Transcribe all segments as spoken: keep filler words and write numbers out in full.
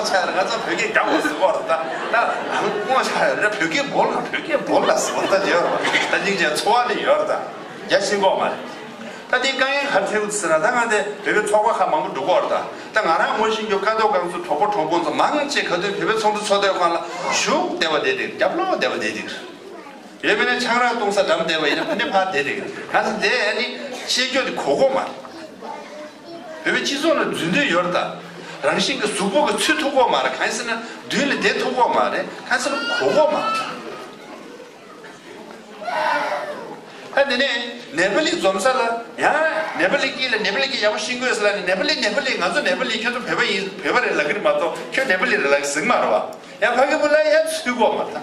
ཆགས་རེད། ང་ཚོ་བོད་སྐད་རྒྱག་དགོས་ཟེར་གོ་རེད་ད། ད་རང་དབང་ཆགས་ཡོད་རེད། བོད་སྐད་འབོར་ལ་བོད་སྐད་འབོར་ལ་ཟེར་བ་ད་བརྗེད་རོགས། ད་སྙིང་རྗེ་ཚོར་བ་ནི་ཡོད་རེད་ད། རྒྱ་ཤེས་གོ་མ་རེད། ད་དེ་དཀའ་ངལ་ག་རེ་འཕྲད་ཀྱི་ཟེར་ན། ད་ང་དེ་བོད་པའི་ཚོགས་པ་ཁག་མང་པོ་འགྲོ་གི་ཡོད་རེད་ད། ད་ང་རང་ངོ་ཤེས་རྒྱུ་ཀ་ཐོག་ཁང་ཚོ་གྲོགས་པོ་གྲོགས་པོ་ཚོ་མང་ཆེ་ག་དུས་བོད་པའི་ཚོགས་འདུ་ཚོགས་དུས་སྒང་ལ་བཞུགས་བསྡད་པ་བསྡད་འདུག་རྒྱབ་ལོགས་བསྡད་པ་བསྡད་འདུག་ཡོད་མེད་ན་ཆང་རག་བཏུང་ས་འགྲམ་བསྡད་པ་ཡིན་ན་ཕ་ནས་ཕར་བསྡད་རེད། གང་ཟེར་དེ་ཨ་ནི་བཤད་རྒྱུ་དེ་གོ་གོ་མ་རེད། བོད་པའི་སྤྱི་ཚོགས་ལ་རྫུན་སྡོད་ཡོད་རེད་ད། རང་བཞིན་གྱི་གཟུགས་པོ་གི་ཚུད་ཐུབ་གོ་མ་རེད། གང་ཟེར་ན་མདུན་ལ་བསྡད་ཐུབ་གོ་མ་རེད། གང་ཟེར་ན་གོ་གོ་མ་རེད། ཨ་དེ་ནས་ནེ་པ་ལི་འཛོམས་ས་ལ་ཡང་ནེ་པ་ལི་སྐད་ལ་ནེ་པ་ལི་སྐད་ཡག་པོ་ཤེས་དགོས་ཟེར་ལབ་ནས། ནེ་པ་ལི་ནེ་པ་ལི། ང་ཚོ་ནེ་པ་ལི། ཁྱོད་ཚོ་བོད་པ་ཡིན། བོད་པ་རེད་ལབ་ཀྱི་རེད་མ་གཏོགས་ཁྱོད་ནེ་པ་ལི་རེད་ལབ་ཟེར་གྱི་མ་རེད་བ། ཡང་ཕ་གི་པོ་ལ་ཡང་ཚུད་གོ་མ་རེད་ད།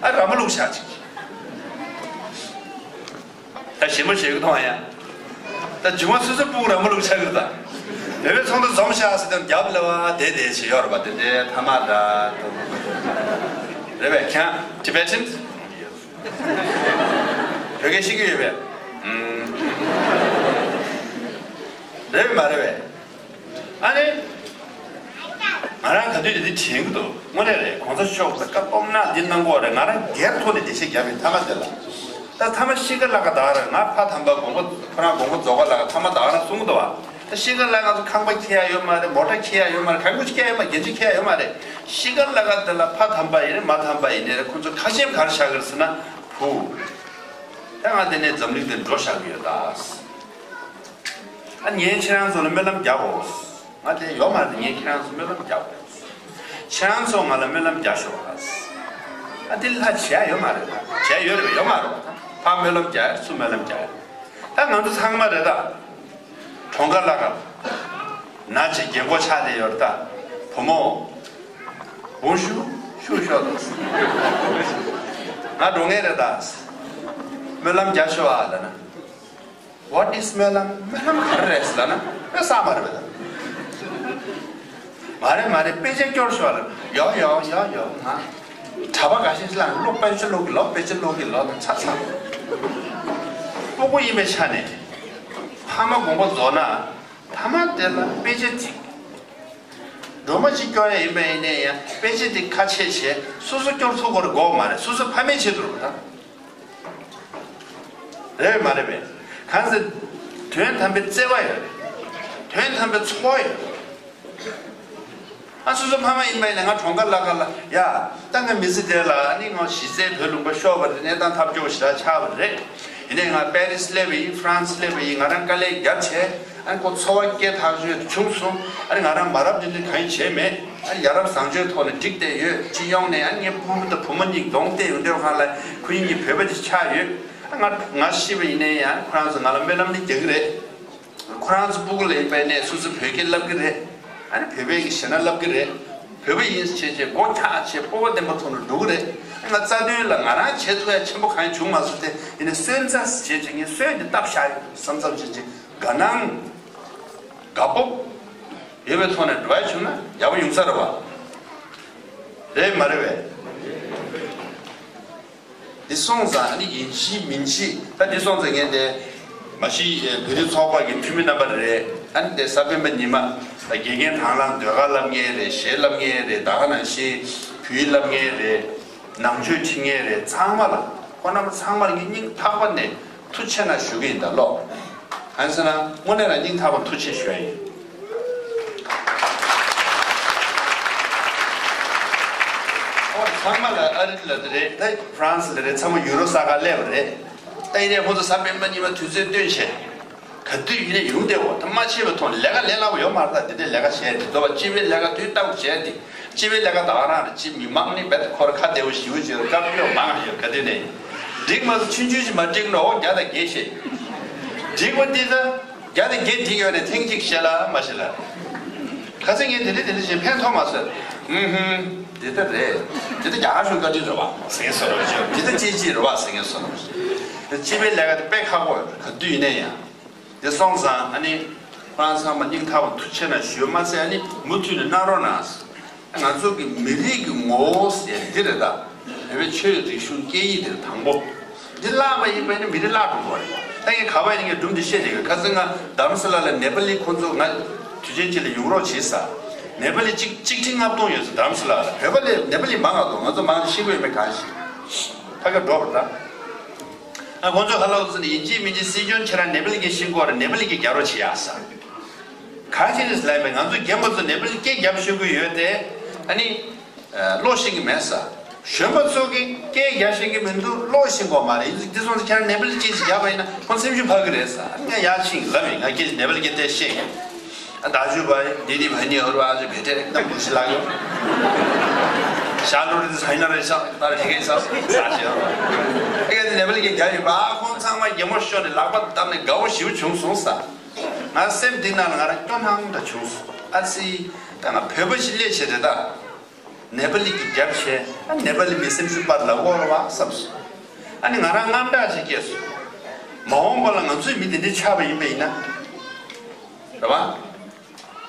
ཨ་ར་མ་ལུག་ཆགས་ཅིག་ད་ཞིམ་པོ་བྱེད་ཀྱི་མཐོང་ཡ། ད་རྒྱུ་མ་སོ་སོ་སྤུ་གུ་ར་མ་ལུག་ཆགས་ཀྱི་རེད་ད། བོད་པའི་ཚོགས་འདུ་འཛོམས་ཤག་ཟེར་དུས་རྒྱབ་ལ་བ་དེ་དེ་བྱེད་ཡོད་རེད་པ། དེ་དེ་ཐ་མ་འདྲ་འདུག་རེད་པས། ཁྱེད་Tibetans། བོད་སྐད་ཤེས་ཀྱི་ཡོད་པས། ཨུམ། རེད་པས་མ་རེད་པས། ཨ་ནི། ང་རང་ག་དུས་དེ་དྲན་གྱི་འདུག་དངོས་གནས་རེད། གོང་ས་མཆོག་གིས་བཀའ་སློབ་གནང་འདི་གནང་གོ་རེད། ང་རང་སྒེར་ཐོག་ནས་འགྲེལ་བཤད་རྒྱབ་ཡིན་ཐ་མ་དེ་ལ། ད་ཐ་མ་ཤི་ཀ་ལ་ཀ་ད་ག་རང་ང་ཕ་དམ་པ་དགོན་པ། ཁོ་རང་དགོན་པ་རྫོགས་ཀ་ལ་ཀ་ཐ་མ་ད་ག་རང་གསུང་གི་འདུག་བ། ད་ཤི་ཀ་ལ་ཀ་ང་ཚོ་ཁང་པ་ཁྱེར་ཡ་ཡོད་མ་རེད། མོ་ཊ་ཁྱེར་ཡ་ཡོད་མ་རེད། གང་གུ་ཅི་ཁྱེར་ཡ་ཡོད་མ་རེད། རྒྱན་ཆ་ཁྱེར་ཡ་ཡོད་མ་རེད། ཤི་ཀ་ལ་ཀ་དེ་ལ་ཕ་དམ་པ་ཡིན་རེད་མ་དམ་པ་ཡིན་ནའི་རེད། ཁོ་ཚོ་ཁ་ཆེམས་ག་རེ་བཞག་གི་རེད་ཟེར་ན་བུ། ད་ང་དེ་ནས་འཛམ་གླིང་འདིར་འགྲོ་བཞག་གི་ཡོད་ད། ཨ་ངས་ཁྱེད་རང་ཚོ་ལ་སྨོན་ལམ་རྒྱག་གོ། ང་དེ་ཡོད་མ་རེད། ངས་ཁྱེད་རང་ཚོ་སྨོན་ལམ་རྒྱག་གོ། ཁྱེད་རང་ཚོ་ང་ལ་སྨོན་ལམ་རྒྱག་ཤོག་ཨ། དེ་ལྷ་བྱས་ཡོད་མ་རེད། བྱས་ཡོད་རེད་པས། ཡོད་མ་རེད་པ། ད་ཕར་སྨོན་ལམ་རྒྱག་ཡ། ཚུར་སྨོན་ལམ་རྒྱག་ཡ། ད་ང་ཚོ་ཚང་མ་རེད་ད། གྲོང་ཁ་ལ་ཀ་ན་ཆེ་རྒན་གོག་ཆགས་བསྡད་ཡོད་རེད་ད། བུ་མོ། བུ་ཤུ་ཤུ་ཤོག་ང་འགྲོ་ངེས་རེད་ད། སྨོན་ལམ་རྒྱག་ཤོག་ཨ་ལབ་ན། What is སྨོན་ལམ། སྨོན་ལམ་ག་རེ་རེད་ཟེར་ལབ་ན་དཔེ་བསམ་པ་རེད་པས། མ་རེད་མ་རེད། དཔེ་ཆ་སྐྱོར་ཤོག་ལབ། ཡོ་ཡོ་ཡོ་ཡོ། ང་གྲྭ་པ་འགའ་ཤས་ལ་ཀློག་དཔེ་ཆ་ཀློག་གི་ལོ། དཔེ་ཆ་ཀློག་གི་ལོ་ད་ཆ་ཚང་། སྤུ་གུ་ཡིན་པའི་ཆ་ནས་ཕ་མ་དགོངས་པ་རྫོགས་ན་ཐ་མ་དེ་ལ་དཔེ་ཆ་ཅིག་སྒྲོལ་མ་ཅིག་སྐྱོར་ཡ་ཡིན་པ་ཡིན་ནའི་ཡང་དཔེ་ཆ་དེ་ཁ་ཕྱེ་བྱས་སོ་སོ་སྐྱོར་ཐུབ་དགོས་རེད་དགོས་མ་རེད། སོ་སོ་ཕ་མའི་ཆེད་དུ་རེད་ད། རེད་མ་རེད་པས། གང་ཟེར། དོན་དམ་པའི་བརྩེ་བ་ཡོད་རེད། དོན་དམ་པའི་ཚོར་བ་ཡོད་རེད། ཨ་སོ་སོ་ཕ་མ་ཡིན་པ་ཡིན་ན་ང་གྲོང་ཁ་ལ་ཀ་ལ་ཡ། ད་ང་མི་ཚེ་དེ་ལ་ཨ་ནི་ང་གཞི་རྩའི་བོད་ལུང་པ་ཤོར་བ་རེད། གནས་སྟངས་ཐབས་སྐྱོ་ཞེ་དྲག་ཆགས་པ་རེད། ཡིན་ནའི་ང་པེ་རིས་སླེབས་པ་ཡིན། ཧྥ་རན་སི་སླེབས་པ་ཡིན། ང་རང་དཀའ་ལས་བརྒྱབ་བྱས། ཨ་ནི་ཁོ་འཚོ་བ་སྐྱེལ་ཐག་ཆོད་བྱུང་སོང་། ཨ་ནི་ང་རང་མ་རབས་འདི་འདྲ་གང་ཡང་བྱས་མེད། ཨ་ནི་ཡ་རབས་བཟང་སྤྱོད་ཐོག་ནས་འགྲིག་བསྡད་ཡོད། སྤྱི་ཡོངས་ནས་ཨ་ནི་ངའི་སྤུ་གུ་དང་བུ་མོ་གཉིས་གདོང་གཏད་ཡོང་དུས་སྒང་ལ་ཁོ་གཉིས་ཀྱི་བོད་པ་ཅིག་ཆགས་ཡོད། ཨ་ང་ང་ཤི་བ་ཡིན་ནའི་ཡང་ཁོ་རང་ཚོ་ང་ལ་སྨོན་ལམ་ནི་རྒྱག་གི་རེད། ཁོ་རང་ཚོ་སྤུ་གུ་ལ་ཡིན་པ་ཡིན་ནའི་སོ་སོ་བོད་སྐད་བསླབ་ཀྱི་རེད། ཨ་ནི་བོད་པའི་གི་གཞས་སྣ་བསླབ་ཀྱི་རེད། བོད་པ་ཡིན་བྱས་བྱས་སྒོ་འཁྱག་བྱས་སྤོབས་པ་ལྡན་པ་ཐོག་ནས་འགྲོ་གི་རེད། ཨ་ང་རྩ་དོན་ལ་ང་རང་བྱེད་ཐུབ་ཡ་ཆེན་པོ་གང་ཡང་བྱུང་མ་སོང་སྟེ། ཡིན་ནའི་སོན་རྩ་བྱས་བྱས་ངས་སོན་འདི་བཏབ་བཞག་ཡོད་བསམ་བསམ་བྱས་བྱས། དགའ་སྣང་། དགའ་སྤོབས་ཡོད་པའི་ཐོག་ནས་འགྲོ་ཡ་བྱུང་ན་ཡག་པོ་ཡོང་ས་རེད་བ། རེད་མ་རེད་བས། འདི་སོང་ཙང་ཨ་ནི་ཡིན་གཅིག་མིན་གཅིག་ད་འདི་སོང་ཙང་ངས་དེ་མ་གཞི་བོད་རིགས་ཚོགས་པ་གི་འཐུས་མི་རྣམ་པ་རེད། ཨ་ནི་དེ་གཟའ་སྤེན་པ་ཉི་མ་དགེ་རྒན་དང་བླངས་ཟློས་གར་བསླབ་མཁན་རེད། གཞས་བསླབ་མཁན་རེད། ད་ག་ནང་བཞིན་བོད་ཡིག་བསླབ་མཁན་རེད། ནང་ཆོས་ཁྲིད་མཁན་རེད། ཚང་མ་ལ་ཁོང་རྣམ་པ་ཚང་མ་ལ་ངས་སྙིང་ཐག་པ་ནས་ཐུགས་རྗེ་ཆེ་གནང་ཞུ་གི་ཡིན་ད་ལོ། གང་ཟེར་ན་དངོས་གནས་ལ་སྙིང་ཐག་པ་ཐུགས་རྗེ་ཆེ་ཞུ་ཡ་ཡིན། ཨོ་ཚང་མ་ལ་ཨ་རི་ལ་རེད། ད་ཧྥ་རན་སི་ལ་རེད། ཚང་མ་ཡུ་རོབ་ས་ཁར་སླེབས་པ་རེད། ད་ཡིན་ནའི་ཁོང་ཚོ་གཟའ་སྤེན་པ་ཉི་མ་དུས་ཚོད་བཏོན་བྱས་ག་དུས་ཡིན་ནའི་ཡོང་བསྡད་འོ། ད་མ་ཕྱིན་པའི་ཐོག་ནས་ལས་ཀ་ལས་སླ་པོ་ཡོད་མ་རེད། ད་དེ་འདྲའི་ལས་ཀ་བྱས་ཏེ་འདོད་པ་སྤྱི་པའི་ལས་ཀ་དུས་ལྟ་བུ་བྱས་ཏེ། སྤྱི་པའི་ལས་ཀ་ད་ག་རང་རེད། སྤྱི་མི་མང་ནི་རྦད་དེ་ཁོ་ར་ཁ་བདེ་བོ་ཞེ་པོ་ཅིག་རེད། སྐབས་རེ་མང་ཡོད་ག་དུས་ནས། འགྲིག་མ་སོང་ཆུང་ཆུང་ཞིག་མ་འགྲིག་ན་འོ་བརྒྱ་དང་བརྒྱད་བཤད། འགྲིག་པ་འདི་ད་བརྒྱ་དང་བརྒྱད་འགྲིག་ཡོད་ནས་ཐེངས་གཅིག་བཤད་ལ་མ་བཤད་ལ། ཁ་སང་ངས་དེ་འདྲ་དེ་འདྲ་བྱས་ཕན་ཐོགས་མ་སོང་། ཧུམ་ཧུམ། འདི་ད་རེད། འདི་ད་རྒྱ་གར་གཞུང་བཀའ་དྲིན་རེད་བ་ཟེར་མཁན་བཟོ་འདྲ་བྱས། འདི་ད་ཅི་ཅི་རེད་བ་ཟེར་མཁན་བཟོ་འདྲ་བྱས། སྤྱི་པའི་ལས་ཀ་དེ་དཔེ་ཁག་པོ་ཡོད་ག་དུས་ཡིན་ནའི་ཡང་། དེ་སོང་ཙང་ཨ་ནི་ཁོ་རང་ཚང་མ་སྙིང་ཐག་པ་ཐུགས་རྗེ་ཆེ་གནང་ཞུ་མ་ཟད། ཨ་ནི་མུ་མཐུད་ནས་གནང་རོགས་གནང་། ང་ཚོ་གི་མི་རིགས་ཀྱི་ངོ་བོ་ཟེར་འདི་རེད་ད། བོད་པའི་ཆོས་རིག་གཞུང་སྐད་ཡིག་འདི་རེད་དང་པོ། འདི་བརླག་པ་ཡིན་པ་ནི་མི་རིགས་བརླག་འགྲོ་གི་རེད། ད་ངས་ག་པར་ཡིན་ངས་སྒྲུང་འདི་བཤད་བསྡད་ཡོད། ཁ་སང་ང་རྡ་རམ་ས་ལ་ལ་ནེ་པ་ལི་ཁོ་ཚོ་ང་དུས་ཆེན་གཅིག་ལ་ཡོང་རོགས་བྱེད་ས། ནེ་པ་ལི་གཅིག་གཅིག་ཁྲི་ལྔ་སྟོང་ཡོད་ཟེར། དྷ་རམ་ས་ལ་ལ། བོད་པ་ལས་ནེ་པ་ལི་མང་ང་འདུག་ང་ཚོ་མང་ཤེས་ཀྱི་ཡོད་མེད་གང་ཤེས། ཕ་གིར་འགྲོ་བར་ད། ཨ་ཁོང་ཚོས་ཧ་ལོ་ཟེར་ནས་ཡིན་གཅིག་མིན་གཅིག་སྲིད་སྐྱོང་ཁྱེད་རང་ནེ་པ་ལི་སྐད་ཤེས་ཀྱི་ཡོད་རེད། ནེ་པ་ལི་སྐད་རྒྱག་རོགས་བྱེད་ཡ་ཟེར། གང་བྱས་ནས་ལབ་པས། ང་ཚོ་རྒན་པ་ཚོ་ནེ་པ་ལི་སྐད་རྒྱབ་ཤེས་ཀྱི་ཡོད་དེ། ཨ་ནི། ཨ་ཀློག་ཤེས་ཀྱི་མེད་ཟེར། གཞོན་པ་ཚོ་གིས་སྐད་རྒྱག་ཤེས་ཀྱི་མི་འདུག་ཀློག་ཤེས་ཀྱི་མ་རེད། འདི་སོང་ཙང་ཁྱེད་རང་ནེ་པ་ལི་སྐད་ཅིག་རྒྱབ་པ་ཡིན་ན་ཁོང་སེམས་ཤུགས་འཕར་གི་རེད་ཟེར། ཨ་ནི་ང་ཡར་ཕྱིན་ལབ་ཡིན། ང་སྐད་ནེ་པ་ལི་སྐད་བལྟས་ཤེས། ཨ་ད་ཞུ་བ་དེ་དེ་བ་ནི་ཧོར་བ་ཨ་ཅེ་བེ་ཏེ་རེ་ནམ་བུ་ཤི་ལ་ཡོ། ཤ་ལོ་རི་ས་ཡིན་ན་རེ་ཤ་ད་རེ་ཧེ་ཤ་ས་ཤ་ཤེ་ཡོ། ཨེ་ག་ནེ་པ་ལི་གི་རྒྱ་ཡོད་པ་ཁོང་ཚང་མ་རྒྱལ་མོ་ཤོར་ནས་ལག་པ་བརྡབས་ནས་དགའ་བོ་ཞེ་པོ་བྱུང་སོང་ས། ང་སེམས་གཏིང་ནང་ལ་ང་རང་སྐྱོ་སྣང་འདྲ་བྱུང་སོང་། ཨ་ཙི། ད་ང་བོད་པ་ཞིག་སླེབས་བྱས་རེད་ད། ནེ་པ་ལི་གི་རྒྱབ་བྱས། ཨ་ནེ་པ་ལི་མི་སེམས་ཤུགས་སྤར་ལ་འོར་བ་བསམ་སོང་། ཨ་ནི་ང་རང་དངངས་སྐྲག་ཅིག་སྐྱེས་སོང་། མ་འོངས་པ་ལ་ང་ཚོའི་མི་དེ་འདྲའི་ཆགས་པ་ཡིན་པ་ཡིན་ན། རེད་བ།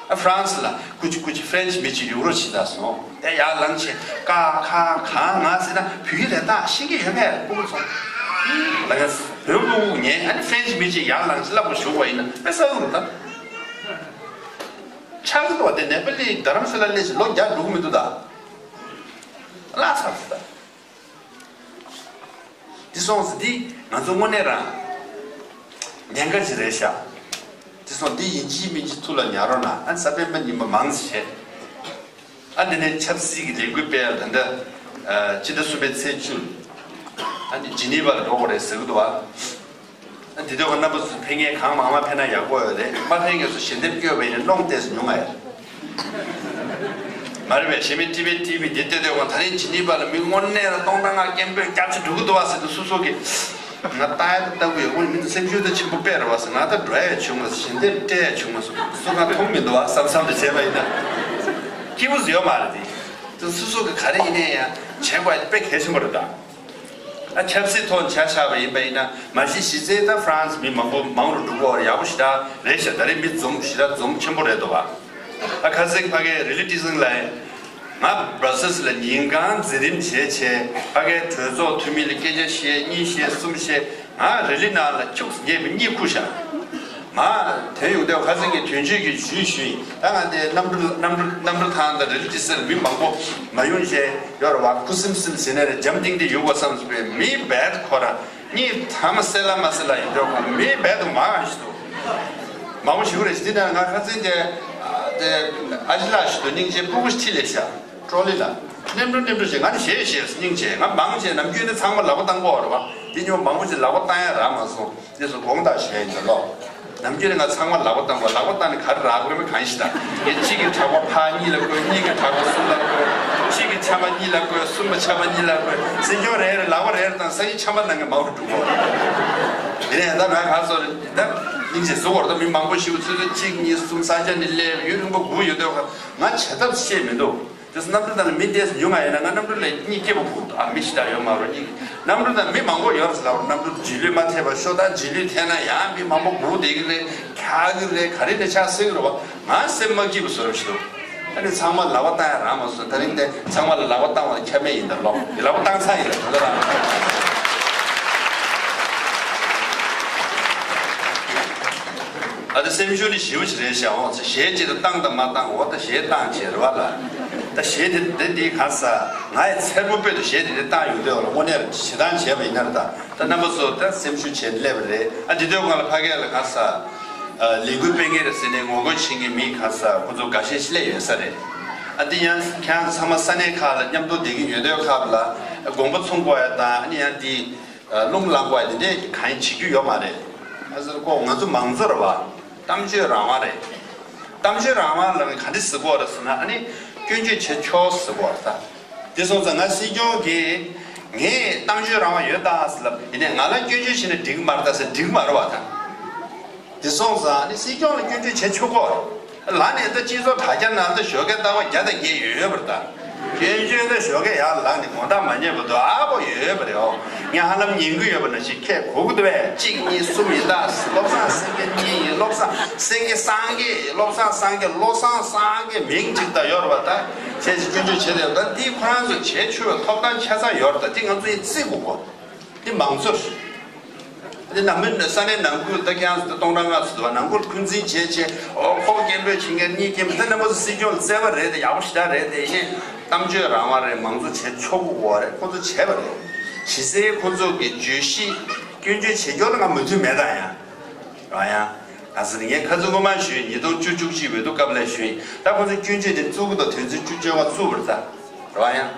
ཨ་ཧྥ་རན་སི་ལ་ཀུ་ཅི་ཀུ་ཅི་ཧྥ་རན་སི་མི་གཅིག་ཡོང་རོགས་བྱེད་ད་སོང་། དེ་ཡར་ལངས་བྱས་ཀ་ཁ་གང་ང་ཟེར་ན་བོད་ཡིག་རེད་ད་ཤེས་ཀྱི་ཡོད་པས་ཕྲུ་གུ་ཚོ། ལ་ཡ་བོད་ཕྲུ་གུ་ངས་ཨ་ནི་ཧྥ་རན་སི་མི་གཅིག་ཡར་ལངས་བྱས་ལབ་དགོས་བྱུང་བ་ཡིན་ན་དཔེ་བསགས་ཀྱི་རེད་ད། ཆགས་ཀྱི་འདུག་བ། དེ་ནེ་པ་ལི་དྷ་རམ་ས་ལ་སླེབས་བྱས་ལོ་བརྒྱ་འགྲོ་གི་མི་འདུག་ད། བརླག་ཚར་སོང་ད། འདི་སོང་ཙང་འདི་ང་ཚོ་དངོས་གནས་རང་ཉེན་ཁ་ཅིག་རེད་ཤག་འདི་སོང་འདི་ཡིན་གཅིག་མིན་གཅིག་ཐུགས་ལ་ཉར་རོགས་གནང་། ཨ་ནི་གསར་སྤེལ་མ་ཡིན་པ་མང་ཙམ་བྱས། ཨ་འདི་ནས་ཆབ་སྲིད་ཀྱི་ལས་འགུལ་སྤེལ་ཡ་ད་ལྟ་ཨ་སྤྱི་ཟླ་གསུམ་པའི་ཚེས་བཅུ། ཨ་ནི་ཇི་ནི་ཝ་ལ་འགྲོ་དགོས་རེད་ཟེར་གི་འདུག་བ། ཨ་འདི་དུས་ཁོ་རྣམ་པ་ཚོ་ཕེབས་མཁན་གང་མང་མང་ཕེབས་ན་ཡག་པོ་ཡོད་རེད། མ་ཕེབས་མཁན་ཚོ་ཞལ་འདེབས་སྐྱོན་པ་ཡིན་ན་གནོང་ཏོག་ཙམ་ཉུང་ང་ཡོད། མ་རེད་པས། གཞན་མི་ཊི་ཝི་ཊི་ཝི་འདི་ལྟོས་དུས་ཁོ་ད་རིང་ཇི་ནི་ཝ་ལ་མི་དངོས་གནས་ལ་སྟོང་ཕྲག་ལྔ་སྐད་འབོད་རྒྱབ་ཆེ་འགྲོ་གི་འདུག་བ་ཟེར་དུས་སོ་སོ་གི། ང་ལྟ་ཡ་ལྟ་གི་ཡོད། ཁོ་མི་ཚོ་སེམས་ཤུགས་དེ་ཆེན་པོ་དཔེ་རེད་བ་ཟེར། ང་ད་འགྲོ་ཡ་བྱུང་མ་སོང་། ཞལ་འདེབས་སྤྲད་ཡ་བྱུང་མ་སོང་། སུ་གང་མཐོང་མི་འདུག་བ་བསམ་བསམ་དུ་བྱས་པ་ཡིན་ན། སྐྱིད་པོ་ཟེར་ཡོད་མ་རེད་དེ། དེ་སོ་སོ་གི་ག་རེ་ཡིན་ནའི་ཡང་བྱེད་དགོས་དཔེ་གལ་ཆེན་པོ་རེད་ད། ཨ་ཆབ་སྲིད་ཐོག་ཆ་བཞག་པ་ཡིན་པ་ཡིན་ན་མ་གཞི་གཞི་རྩའི་ད་ཧྥ་རན་སི་མི་མང་པོ་མང་རུ་འགྲོ་གི་ཡོད་རེད། ཡག་པོ་ཞེ་དྲག་རེད་ཤག་ད་རེས་མི་འཛོམས་ཞེ་དྲག་འཛོམས་ཆེན་པོ་རེད་འདུག་བ། ཨ་ཁ་སང་ཕ་གིའི་རི་ལི་ཊི་ཟིང་ལ་ཡིན། ང་སྦྲ་སེལ་སི་ལ་ཉིན་གང་མཛད་རིམ་བྱས་བྱས། ཕ་གིའི་གྲོས་ཚོགས་འཐུས་མི་ལ་སྐད་ཆ་བཤད། གཉིས་བཤད་གསུམ་བཤད། ང་རི་ལི་ནང་ལ་ཁྱུག་ཙམ་ཉལ་བའི་གཉིད་ཁུག་ཤག་ང་དེ་ཡོང་དུས་ཁ་སང་གི་དོན་གཅོད་ཀྱི་ཞུས་ཞུས་ཡིན། ད་ང་དེ་གནམ་གྲུ་གནམ་གྲུ་གནམ་གྲུ་ཐང་དང་རི་ལི་ཊི་སི་ལ་མི་མང་པོ་མ་ཡོང་བྱས་ཡོད་རེད་བ། ཁུ་སིམ་སིམ་ཟིན་ནས་རེད། འཇམ་ཐིང་ཐིང་ཡོང་དགོས་བསམ་པའི་མི་རྦད་ཁོ་རང་གཉིད་ཐ་མ་སེ་ལ་མ་སེ་ལ་ཡིན་དུས་ཁོ་རང་མི་རྦད་དུ་མང་ཞིག་འདུག་མང་པོ་ཞིག་རེད། དེ་ནས་ང་ཁ་སང་དེ་དེ་ཨ་ཅེ་ལགས་ཞིག་ཏུ་སྙིང་རྗེ་སྤུ་གུ་ཞིག་ཁྲིད་ལས་ཤག་ཀྲོ་ལི་ལ། རྣམ་འགྲོ་རྣམ་འགྲོ་བྱས། ང་ནི་ཞེད་ཞེད་སྙིང་རྗེ། ང་མང་ཆེ་ནམ་རྒྱུན་ནི་ཚང་མ་ལག་པ་བཏང་གི་ཡོད་རེད་བ། འདི་ཉོ་མང་པོ་ཅིག་ལག་པ་བཏང་ཡ་རག་མ་སོང་། འདི་ཚོ་དགོངས་དག་ཞུ་ཡ་ཡིན་ད་ལོ། ནམ་རྒྱུན་ནི་ང་ཚང་མ་ལག་པ་བཏང་གི་ཡོད། ལག་པ་བཏང་ནས་ག་རེ་རག་གི་རེད་མེད་གང་ཤེས་ད། ངས་གཅིག་གི་ཕྲག་པ་ཕར་གཉིས་ལ་བཀོལ། གཉིས་ཀྱི་ཕྲག་པ་གསུམ་ལ་བཀོལ། གཅིག་གི་ཆམ་པ་གཉིས་ལ་བཀོལ། གསུམ་པ་ཆམ་པ་གཉིས་ལ་བཀོལ། སྲིད་སྐྱོང་རེ་རེ་ལག་པ་རེ་རེ་བཏང་། སང་ཉིན་ཆམ་པ་ནང་གི་མང་རུ་འགྲོ་གི་ཡོད་རེད། དེ་ནས་ད་ང་ག་ཚོད་རེད་ད། སྙིང་རྗེ་བཟོ་བར་ད་མི་མང་པོ་ཞིག་ཚོད་ཚོད་གཅིག་གཉིས་གསུམ་ས་ཆ་ནས་སླེབས་ཡུན་རིང་པོ་སྒུག་ཡོད་དུས་ང་བྱེད་ཐབས་ཤེས་མི་འདུག་དེ་ཚོ་གནམ་གྲུ་ནང་ལ་མི་དེ་ཚོ་ཉུང་ང་ཡིན་ན་ང་གནམ་གྲུ་ལ་གཉིད་སྐྱིད་པོ་ཁུག་འདུག་ཨ་མི་ཞིག་ད་ཡོད་མ་རེད། གཉིད་གནམ་གྲུ་ནང་མི་མང་པོ་ཡོད་རེད་ཟེར་ལབ་རེད། གནམ་གྲུ་རྗེས་ལུས་མ་ཐེབས་པ་ཤོག་ད་རྗེས་ལུས་ཐེབས་ན་ཡང་མི་མང་པོ་སྒུག་བསྡད་ཀྱི་རེད། འཁྱག་གི་རེད། ག་རེ་ནས་ཆགས་སྲིད་ཀྱི་རེད་བ། ང་སེམས་མ་སྐྱིད་པོ་བཟོ་འདྲ་ཞིག་འདུག་ད་ནི་ཚང་མ་ལག་པ་བཏང་ཡ་རག་མ་སོང་། ད་རིང་དེ་ཚང་མ་ལ་ལག་པ་བཏང་བ་ཁྱབ་མེད་ཡིན་ད་ལོ། ལག་པ་བཏང་ཚར་ཡིན་ད་ད་ལྟ་རང་། ཨ་ད་སེམས་ཤུགས་ནི་ཞེ་པོ་ཅིག་རེད་ཤག་འོ་ཚེ་གཞས་ཅིག་ད་བཏང་དང་མ་བཏང་འོ་ད་གཞས་བཏང་བྱས་རེད་བ་ལ། ད་གཞས་དེ་འདི་འདི་ག་ས་ང་ཡི་ཚེ་རབས་དཔེ་དུ་གཞས་དེ་འདི་བཏང་ཡོང་དུས་ལ་དངོས་གནས་བྱེད་སྟངས་བྱས་པ་ཡིན་ན་རེད་ད། ད་རྣམ་པ་ཚོ་ད་སེམས་ཤུགས་བྱས་སླེབས་པ་རེད། ཨ་འདི་དུས་སྒང་ལ་ཕ་གི་ལ་ག་ས་ལས་འགུལ་སྤེལ་མཁན་རེད་ཟེར་ནས་ངོ་རྒོལ་བྱེད་མཁན་མི་ག་ས་ཁོ་ཚོ་འགའ་ཤས་ཤིག་སླེབས་ཡོད་ས་རེད། ཨ་འདི་ཡང་ཁྱེད་རང་ཚང་མ་ས་གནས་ཁག་ལ་མཉམ་དུ་བསྡད་ཀྱི་ཡོད་དུས་སྐབས་ལ་དགོངས་པ་ཚོམས་དགོས་ཡ་དང་ཨ་ནི་ཡང་འདི། རླུང་ལངས་པ་དེ་འདྲས་གང་ཡང་བྱེད་རྒྱུ་ཡོད་མ་རེད། ཨ་ཟེར་ཁོ་ང་ཚོ་མང་གཙོ་རེད་བ། གཏམ་བརྗོད་རང་དབང་རེད། གཏམ་བརྗོད་རང་དབང་ལ་ག་འདྲ་ཟེར་གོ་རེད་ཟེར་ན་ཨ་ནི་སྐྱོན་བརྗོད་བྱེད་ཆོག་ཟེར་གོ་རེད་ད། དེ་སོང་ཙང་ང་སྲིད་སྐྱོང་གིས་ངས་གཏམ་བརྗོད་རང་དབང་ཡོད་ད་ཟེར་ལབ་ཡིན་ནའི་ང་ལ་སྐྱོན་བརྗོད་བྱས་ན་འགྲིག་གི་མ་རེད་ད་ཟེར་འགྲིག་གི་མ་རེད་བ་ད། དེ་སོང་ཙང་ནི་སྲིད་སྐྱོང་ལ་སྐྱོན་བརྗོད་བྱེད་ཆོག་གོ། ལ་ནས་ད་སྤྱི་ཚོགས་དྲ་རྒྱ་ནང་ད་ཞོགས་ཀས་ལྟ་བ་བརྒྱ་དང་བརྒྱད་ཡོད་པར་ད། སྐྱོན་བརྗོད་ད་ཞོགས་ཀས་ཡར་ལངས་ནས་དགོང་དག་མ་ཉལ་བར་དུ་ཨ་པོ་ཡོད་པ་རེད་ཨོ། ངས་ཧ་ལམ་ཉན་གི་ཡོད་པ་ནང་བཞིན་ཁྱེད་གོ་གི་འདུག་པས། གཅིག་གཉིས་གསུམ་ཡིན་ད། བློ་བཟང་སེང་གེ་གཉིས་ཡིན། བློ་བཟང་སེང་གེ་སངས་རྒྱས་ཡིན། བློ་བཟང་སངས་རྒྱས། བློ་བཟང་སངས་རྒྱས་མིང་གཅིག་ད་ཡོད་རེད་པ་ད། ཁྱེད་ཀྱིས་སྐྱོན་བརྗོད་བྱེད་དེ་ད་འདི་ཁོ་རང་ཚོས་བྱེད་ཆོག་པའི་ཐོབ་ཐང་ཆ་ཚང་ཡོད་རེད་ད། འདི་ང་ཚོ་ཡིན་བརྩི་དགོས་གོ། འདི་མང་གཙོ་རེད། འདི་ནང་མི་ས་གནས་ནང་ཁུལ་ད་ཁྱེད་རང་ཚོ་སྟོང་ཕྲག་ལྔ་ཚོ་འདུག་བ། ནང་ཁུལ་འཁོན་འཛིན་བྱས་བྱས། ཨོ་ཁོ་སྐད་འབོད་བྱེད་མཁན་གཉིས་སྐད་འབོད། ད་རྣམ་པ་ཚོ་སྲིད་སྐྱོང་ལ་བརྩེ་བ་རེད་དེ། ཡག་པོ་ཞེ་དྲག་རེད་དེ། ཡིན་ནའི་གཏམ་བརྗོད་རང་དབང་རེད། མང་གཙོ་བྱེད་ཆོག་གི་ཡོད་རེད། ཁོ་ཚོ་བྱས་པ་རེད། གཞི་རྩའི་ཁོ་ཚོ་གི་བརྗོད་གཞི་སྐྱོན་བརྗོད་བྱེད་རྒྱུ་ལ་ང་མོས་མཐུན་མེད་ད། ཡང་རང་ཡང་ང་ཚོ་ངས་ཁ་ཚོན་ངོ་མ་ཞུས། ཉིས་སྟོང་བཅུ་བཅུ་གཅིག་འོས་བསྡུ་སྐབས་ལ་ཞུས། ད་ཁོ་ཚོ་སྐྱོན་བརྗོད་དེ་བཙུགས་གི་འདུག་དོན་ཚན་བཅུ་བཅོ་ལྔ་བཙུགས་པ་རེད་ད། རེད་བ། ཡང་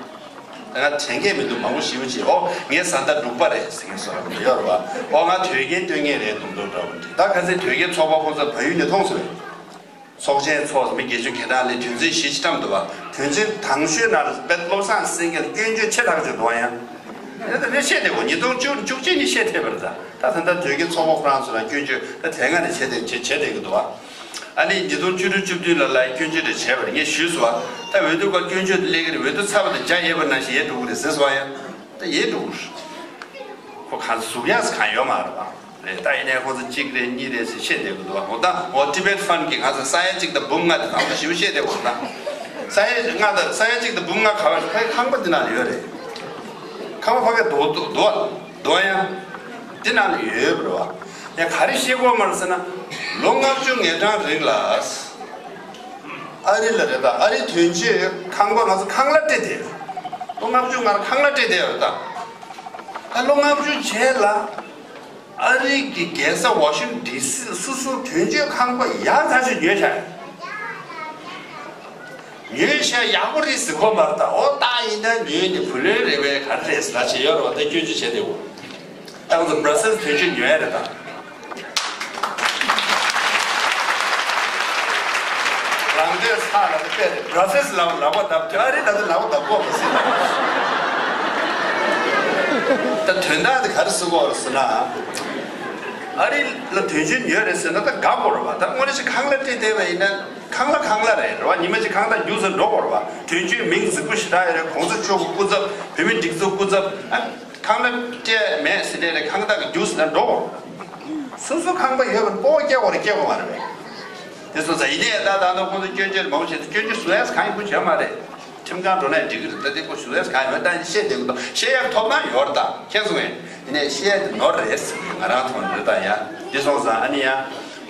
ད་ང་དྲན་མཁན་མི་འདུག་མང་པོ་ཞེ་པོ་ཅིག་ཨོ་ངའི་བཟའ་ཟླ་འབྲུག་པ་རེད་ཟེར་མཁན་སོགས་ཡོད་རེད་བ། ཨོ་ང་དོལ་རྒྱལ་སྟོན་མཁན་རེད་འདུག་འདུག་འདྲ་པོ་འདྲ། ད་ཁ་སང་དོལ་རྒྱལ་ཚོགས་པ་ཁོ་ཚོ་བལ་ཡུལ་ནས་མཐོང་སོང་བས། ཚོགས་ཆེན་ཚོགས་མི་དགེ་ཆོས་དགེ་གྲགས་ལས་དོན་ཚན་བཞི་ཅིག་བཀྲམ་འདུག་བ། དོན་ཚན་དང་ཤོས་ནང་ལ་དཔེ་བློ་བཟང་སེང་གེ་ལ་སྐྱོན་བརྗོད་ཆེ་ལྷག་ཅིག་འདུག་བ། ཡང་ད་ལྟ་བཤད་བསྡད་གོ་ཉིས་སྟོང་བཅུ་གཅིག་ནས་བཤད་བསྡད་པ་རེད་ད། ད་ད་ལྟ་དོལ་རྒྱལ་ཚོགས་པ་ཁོ་རང་ཚོ་ལ་སྐྱོན་བརྗོད་ད་དེ་སྔ་ནས་བྱས་ཏེ་བྱས་བྱས་བསྡད་ཀྱི་འདུག་བ། ཨ་ནི་ཉིས་སྟོང་བཅུ་དྲུག་བཅུ་བདུན་ལ་ལ་སྐྱོན་བརྗོད་རེ་བྱས་པ་རེད། ངས་ཞུས་སོང་བ། ད་འོས་བསྡུ་སྐབས་སྐྱོན་བརྗོད་དེ་སླེབས་ཀྱི་རེད། འོས་བསྡུ་ཚར་བ་དང་རྒྱ་ཡལ་བ་ནང་བཞིན་ཡལ་འགྲོ་གི་རེད་ཟེར་སོང་བ། ཡང་ད་ཡལ་འགྲོ་གི་རེད། ཁོ་གང་ཟུག་ཡག་གང་ཡོད་མ་རེད་བ། རེད་ད། ཡིན་ནའི་ཁོང་ཚོ་གཅིག་རེད་གཉིས་རེད་ཟེར་བཤད་བསྡད་ཀྱི་འདུག་བ། འོ་ད་འོ་Tibet Fund གིས་ང་ཚོ་ས་ཡ་གཅིག་དང་འབུམ་ལྔ་དེ་ནང་དུ་ཞིབ་བཤད་བསྡད་འོ་ད། ས་ཡ་ལྔ་དང་ས་ཡ་གཅིག་དང་འབུམ་ལྔ་ག་བ་ཁ་ཁང་པ་འདི་ནང་ལ་ཡོད་རེད། ཁང་པ་ཕ་གི་རྡོ་རྡོ་རྡོ་རྡོ་ཡང་འདི་ནང་ལ་ཡོད་པ་རེད་བ། ཡང་ག་རེ་བཤད་དགོས་མ་རེད་ཟེར་ན། ལོ་ལྔ་བཅུ་ངའི་གྲངས་རིང་ལ་ཨ་རི་ལ་རེད་ད། ཨ་རི་དོན་གཅོད་ཁང་པ་ང་ཚོ་ཁང་གླ་སྤྲད་དེ། ལོ་ལྔ་བཅུ་ང་ལ་ཁང་གླ་སྤྲད་དེ་རེད་ད། ད་ལོ་ལྔ་བཅུ་རྗེས་ལ། ཨ་རི་གི་རྒྱལ་ས་ཝ་ཤིང་ཌི་སི་སོ་སོ་དོན་གཅོད་ཁང་པ་ཡག་ཐག་ཆོད་ཉོས་ཤག་ཉོས་ཤག་ཡག་པོ་རེད་ཟེར་གོ་མ་རེད་ད། འོ་ད་ཡིན་ན་ཉོས་ནས་བུ་ལོན་རེ་བས་ག་རེ་རེད་ཟེར་ལ་བྱེད་ཡོད་རེད་བ། ད་སྐྱོན་བརྗོད་བྱས་ཏེ་འོ། ད་ང་ཚོ་Brussels་དོན་གཅོད་ཉོ་ཡ་རེད་ད། རང་སྡོད་ས་ལ་བལྟས་ཏེ་Brussels་ལ་ལག་པ་བརྡབ་དུས་ཨ་རི་ལ་ལག་པ་བརྡབ་གོ་མ་ཟིན། ད་དོན་དག་དེ་ག་རེ་གསུང་གོ་རེད་ཟེར་ན། ཨ་རི་ལ་དོན་གཅོད་ཉོས་རེད་ཟེར་ན་ད་དགའ་དགོས་རེད་བ། ད་དངོས་གནས་ཤིག་ཁང་གླ་སྤྲད་བསྡད་པ་ཡིན་ན་ཁང་གླ་ཁང་གླ་རེད་རེད་བ། ཉི་མ་གཅིག་ཁང་གླ་རྒྱུགས་ཟེར་འགྲོ་དགོས་རེད་བ། དོན་གཅོད་མིང་རྫིག་པོ་ཞེ་དྲག་ཡོད་རེད། གོང་ས་མཆོག་གི་སྐུ་ཚབ། བོད་མི་སྒྲིག་འཛུགས་སྐུ་ཚབ། ཨ། ཁང་གླ་སྤྲད་མེད་ཟེར་ནས་རེད། ཁང་གླ་གི་རྒྱུགས་ཟེར་ན་འགྲོ་དགོས། སོ་སོ་ཁང་པ་ཡོད་པ་སྤོ་བོ་སྐྱེ་དགོས་རེད་སྐྱེ་དགོས་མ་རེད་པས། དེ་སོང་ཙང་ཡིན་ནའི་ད་ད་ལྟ་ཁོང་ཚོ་སྐྱོན་བརྗོད་མང་པོ་བྱས་ཏེ་སྐྱོན་བརྗོད་བཟོ་ཡས་གང་ཡང་ཁུ་བྱས་མ་རེད། ཁྲིམས་ཁང་འགྲོ་ནའི་འགྲིག་གི་རེད། ད་དེ་ཁོ་བཟོ་ཡས་གང་ཡང་མེད། ད་བཤད་བསྡད་ཀྱི་འདུག་བཤད་ཡས་ཐོབ་ཐང་ཡོད་རེད་ད། མཁྱེན་སོང་ངས། ཡིན་ནའི་བཤད་ཡས་དེ་ནོར་རེད་ཟེར་གྱི་ང་རང་ཐོག་ནས་རེད་ད། ཡ་འདི་སོང་ཙང་ཨ་ནི་ཡ་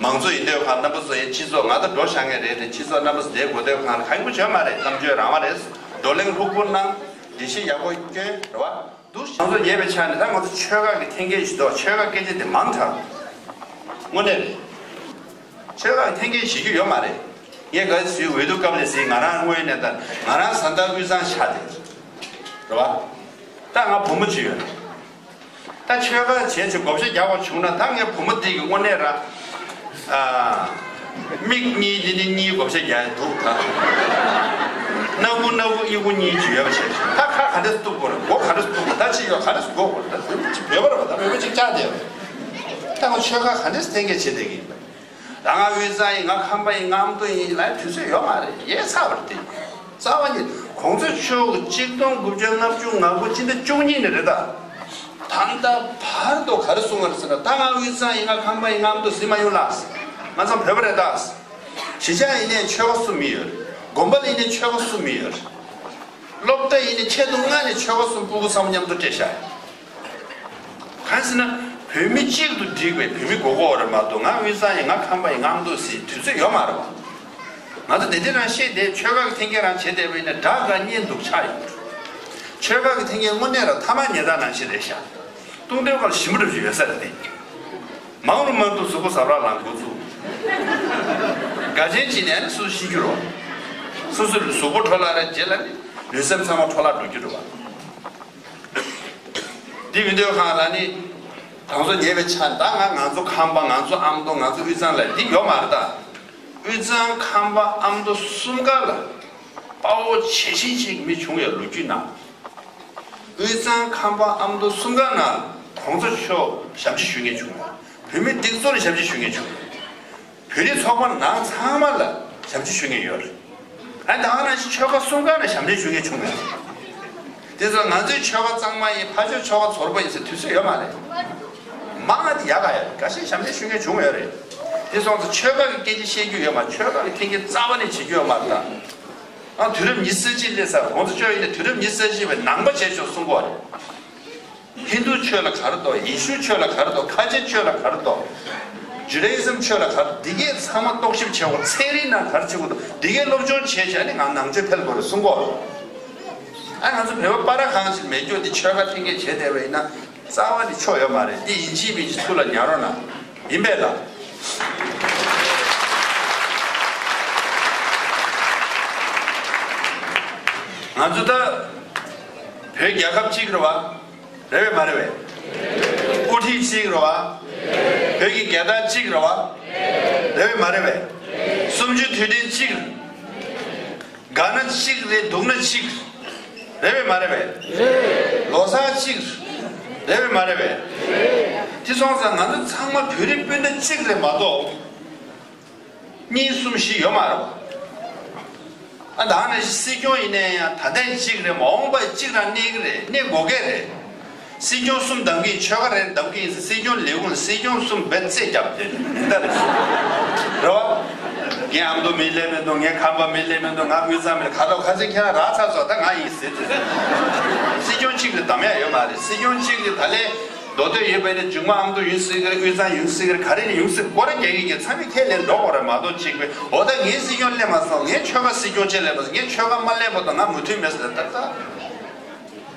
མང་གཙོ་ཡིན་དུས་གང་རྣམ་པ་ཚོ་ཡ་སྤྱི་ཚོགས་ང་ད་འགྲོ་བཞག་མཁན་རེད་དེ། སྤྱི་ཚོགས་རྣམ་པ་ཚོ་དེའི་གོ་དོན་གང་ལ་གང་ཡང་ཁུ་བྱས་མ་རེད། གཏམ་བརྗོད་རང་དབང་རེད། བགྲོ་གླེང་ལྷུག་པོ་གནང་། འགྲེལ་བཤད་ཡག་པོ་སྐྱོན་རེད་བ། འདུག་ང་ཚོ་ཉེ་བའི་ཆ་ནས་ད་ང་ཚོ་ཆོལ་ཁ་གི་འཐེན་འཁྱེར་ཞིག་འདུག་ཆོལ་ཁ་སྐད་ཆ་དེ་མང་དྲགས། དངོས་གནས་རེད། ཆོལ་ཁ་གི་འཐེན་འཁྱེར་བྱེད་རྒྱུ་ཡོད་མ་རེད། ངས་ག་ཚོད་འོས་བསྡུ་སྐབས་ནས་ཟིན། ང་རང་དངོས་གནས་ད་ང་རང་བཟའ་ཟླ་དབུས་གཙང་ཆགས་ཏེ་རེད་བ། ད་ང་བུ་མོ་གཅིག་ཡོད་རེད། ད་ཆོལ་ཁ་བྱས་ཆོག་བགོ་བཤའ་རྒྱག་དགོས་བྱུང་ན། ད་ངའི་བུ་མོ་འདི་གི་དངོས་གནས་ར། ཨ། མིག་གཉིས་འདི་ནི་གཉིས་བགོ་བཤའ་རྒྱག་ཡ་འདུག་ད། སྣ་ཁུག་སྣ་ཁུག་གཡས་ཁུག་གཉིས་ཅིག་ཡོད་པ་བྱས། ད་ཁ་ག་འདྲས་གཏུབ་དགོས་རེད། མགོ་ག་འདྲས་གཏུབ་དགོས། ད་ཅི་ཡོད་ག་འདྲས་དགོས་དགོས་རེད། ད་བོད་པ་ཅིག་བོད་པ་རེད་པ། ད་བོད་པ་ཅིག་ཆགས་བསྡད་རེད། ད་ང་ཆོལ་ཁ་ག་འདྲས་འཐེན་འཁྱེར་བྱེད་བསྡད་ཀྱི་ཡིན་པ། ད་ང་དབུས་གཙང་ཡིན། ང་ཁམས་པ་ཡིན། ང་ཨ་མདོ་ཡིན་ལབ་དུས་ཚོད་ཡོད་མ་རེད། ཡས་ཚར་བ་རེད་དེ། རྩ་བ་ཉིད་གོང་ས་མཆོག་གིས་གཅིག་སྟོང་དགུ་བརྒྱ་ལྔ་བཅུ་ང་དགུ་སྤྱི་ཟླ་བཅུ་གཉིས་ནས་རེད་ད། ད་ལྟ་བར་དུ་ག་རེ་གསུངས་པ་རེད་ཟེར་ན། ད་ང་དབུས་གཙང་ཡིན། ང་ཁམས་པ་ཡིན། ང་ཨ་མདོ་ཟེར་མ་ཡོང་ལགས། ང་ཚང་བོད་པ་རེད་ད། གཞིས་ཆགས་ཡིན་ནའི་ཆོལ་ཁ་གསུམ་ཡོད་རེད། དགོན་པ་ལ་ཡིན་ནའི་ཆོལ་ཁ་གསུམ་ཡོད་རེད། སློབ་གྲྭ་ཡིན་ནའི་ཆེད་དུ་མངགས་ནས་ཆོལ་ཁ་གསུམ་སྤུ་གུ་ཚང་མ་མཉམ་དུ་སྤྲད་བཞག་གང་ཟེར་ན། བོད་མི་གཅིག་ཏུ་བསྒྲིགས་པའི་བོད་མི་དགོས་ཀྱི་ཡོད་རེད་མ་གཏོགས། ང་དབུས་གཙང་ཡིན། ང་ཁམས་པ་ཡིན། ང་ཨ་མདོ་ཟེར་དུས་ཚོད་ཡོད་མ་རེད་བ། ང་ཚོ་དེ་འདྲ་རང་བཤད་དེ། ཆོལ་ཁ་གི་འཐེན་འཁྱེར་རང་བྱེད་བསྡད་པ་ཡིན་ན་དགྲ་དགའ་གཉེན་སྡུག་ཆགས་ཡོང་གི་རེད། ཆོལ་ཁ་གི་འཐེན་འཁྱེར་དངོས་གནས་རང་ཐ་མག་ཉལ་ཐ་ནང་བཞིན་རེད་ཤག་བཏུང་དུས་སྐབས་ལ་ཞིམ་པོ་འདྲ་པོ་ཞིག་ཡོད་ས་རེད་དེ། མང་རུ་མང་དུ་གཟུགས་པོ་ཟབ་ར་ལངས་འགོ་བཙུགས། དགའ་ཆེན་བྱས་ནས་ཨ་ནི་སོ་སོ་ཤི་རྒྱུ་རེད་བ། སོ་སོའི་གཟུགས་པོ་འཕྲོ་བརླག་རེད། རྗེས་ལ་ནི་ལུས་སེམས་ཚང་མ་འཕྲོ་བརླག་འགྲོ་རྒྱུ་རེད་བ། འདི་མི་འདོད་གང་ལ་ནི། ང་ཚོ་ཉེ་བའི་ཆ་ད་ང་ང་ཚོ་ཁམས་པ། ང་ཚོ་ཨ་མདོ། ང་ཚོ་དབུས་གཙང་ལ་འདི་ཡོད་མ་རེད་ད། དབུས་གཙང་ཁམས་པ་ཨ་མདོ་གསུམ་ཀ་ལ་དཔའ་བོ་ཇི་བཞིན་ཞིག་མི་བྱུང་བའི་ལོ་རྒྱུས་ནང་། དབུས་གཙང་ཁམས་པ་ཨ་མདོ་གསུམ་ཀ་ནང་གོང་ས་མཆོག་ཞབས་ཕྱི་ཞུ་མཁན་བྱུང་བ། བོད་མི་སྒྲིག་འཛུགས་ལ་ཞབས་ཕྱི་ཞུ་མཁན་བྱུང་བ། བོད་རིགས་ཚོགས་པ་ནང་ཚང་མ་ལ་ཞབས་ཕྱི་ཞུ་མཁན་ཡོད་རེད། ཨ་ནི་ད་ག་ནང་བཞིན་ཆོལ་ཁ་གསུམ་ཀ་ནས་ཞབས་འདྲེན་ཞུ་མཁན་བྱུང་ཡོད་རེད། དེ་ཚོ་ང་ཚོའི་ཆོལ་ཁ་གཙང་མ་ཡིན། ཕར་ཕྱོགས་ཆོལ་ཁ་ཚོར་པ་ཡིན་ཟེར་དུས་ཚོད་ཡོད་མ་རེད། མང་ང་དེ་ཡག་ག་ཡོད་རེད། འགའ་ཤས་ཞབས་འདྲེན་ཞུ་མཁན་བྱུང་ཡོད་རེད། དེ་སོང་ཙང་ཆོལ་ཁ་གི་སྐད་ཆ་བཤད་རྒྱུ་ཡོད་མ། ཆོལ་ཁ་གི་འཐེན་འཁྱེར་རྩ་བ་ནས་བྱེད་རྒྱུ་ཡོད་མ་རེད་ད། ཨ་དུས་རབས་ཉི་ཤུ་རྩ་གཅིག་སླེབས་ཚར། གོང་ས་མཆོག་ཡིན་ནའི་དུས་རབས་ཉི་ཤུ་རྩ་གཅིག་པའི་ནང་པ་བྱས་ཆོག་གསུང་གི་ཡོད་རེད། ཧིན་དུ་ཆོས་ལ་ག་རེ་འདུག་ཡེ་ཤུ་ཆོས་ལ་ག་རེ་འདུག་ཁ་ཆེ་ཆོས་ལ་ག་རེ་འདུག་ཇུ་ཌ་ཡི་ཛམ་ཆོས་ལ་ག་རེ་འདི་གས་ཚང་མ་རྟོག་ཞིབ་བྱེད་དགོས། ཚན་རིག་ནང་ག་རེ་བྱེད་དགོས་འདུག་འདི་གས་སློབ་སྦྱོང་བྱས་བྱས་ནས་ང་ནང་ཆོས་འཕེལ་དགོས་རེད་གསུང་གོ། ཨ་ང་ཚོ་བོད་པ་སྤ་ར་ཁང་ཞིག་མེད་རྒྱུ་འདི་ཆོལ་ཁ་འཐེན་འཁྱེར་བྱས་བསྡད་པ་ཡིན་ན་རྩ་བ་ནས་ཆོ་ཡོད་མ་རེད། འདི་ཡིན་གཅིག་མིན་གཅིག་ཐུགས་ལ་ཉར་རོགས་གནང་། ཡིན་པས་ལ། ང་ཚོ་ད་བོད་རྒྱལ་ཁབ་གཅིག་རེད་བ། རེད་བས་མ་རེད་བས། དབུ་ཁྲིད་གཅིག་རེད་བ། བོད་ཀྱི་རྒྱལ་དར་གཅིག་རེད་བ། རེད་བས་མ་རེད་བས། གསུམ་བཅུའི་དུས་དྲན་གཅིག་དགའ་ན་གཅིག་རེད། སྡུག་ན་གཅིག་རེད་བས་མ་རེད་བས། ལོ་གསར་གཅིག་རེད་བས་མ་རེད་བས། དེ་སོང་ཙང་ང་ཚོ་ཚང་མ་བོད་རིགས་སྤུན་ཟླ་གཅིག་རེད་མ་གཏོགས། གཉིས་གསུམ་བཞི་ཡོད་མ་རེད་བ། ཨ་ད་ནི་སྲིད་སྐྱོང་ཡིན་ནའི་ཡང་ད་ལྟའི་གཅིག་རེད། མ་འོངས་པའི་གཅིག་རང་གནས་ཀྱི་རེད། གནས་དགོས་ཀྱི་རེད། སྲིད་སྐྱོང་གསུམ་གདམ་གྱི་ཡིན། ཆོལ་ཁ་རེ་གདམ་གྱི་ཡིན་ཟེར་སྲིད་སྐྱོང་ལས་ཁུངས་ལ་སྲིད་སྐྱོང་གསུམ་བེད་རྩེ་བརྒྱབ་དེ་མི་འདའ་རེད་ཟེར། རེད་བ། ངའི་ཨ་མདོ་མི་སླེབས་མི་འདུག་ངའི་ཁམས་པ་མི་སླེབས་མི་འདུག་ང་དབུས་གཙང་མི་ལ་ཁ་ཐོག་ཁ་སེང་ཁྱེད་རང་རག་ཚར་སོང་། ད་ང་ཡིན་ཟེར་དུས་སྲིད་སྐྱོང་གཅིག་ལ་གདམ་ཡ་ཡོད་མ་རེད། སྲིད་སྐྱོང་གཅིག་ལ་ད་ལས་མདོ་སྟོད་ཡོད་པ་ཡིན་ན་འབྱུང་མ་ཨ་མདོ་ཡིན་སྲིད་ཀྱི་རེད། དབུས་གཙང་ཡིན་སྲིད་ཀྱི་རེད། ག་རེ་ནས་ཡིན་སྲིད་སྒོ་ར་རྒྱག་གི་ཚང་མས་ཁས་ལེན་འགྲོ་དགོས་རེད་མ་གཏོགས་གཅིག་པས་འོ་ད་ངའི་སྲིད་སྐྱོང་སླེབས་མ་སོང་། ངའི་ཆོལ་ཁ་སྲིད་སྐྱོང་ཅིག་སླེབས་མ་སོང་། ངའི་ཆོལ་ཁ་མ་སླེབས་པ་དང་ང་མོས་མཐུན་མེད་ཟེར་ད་ད།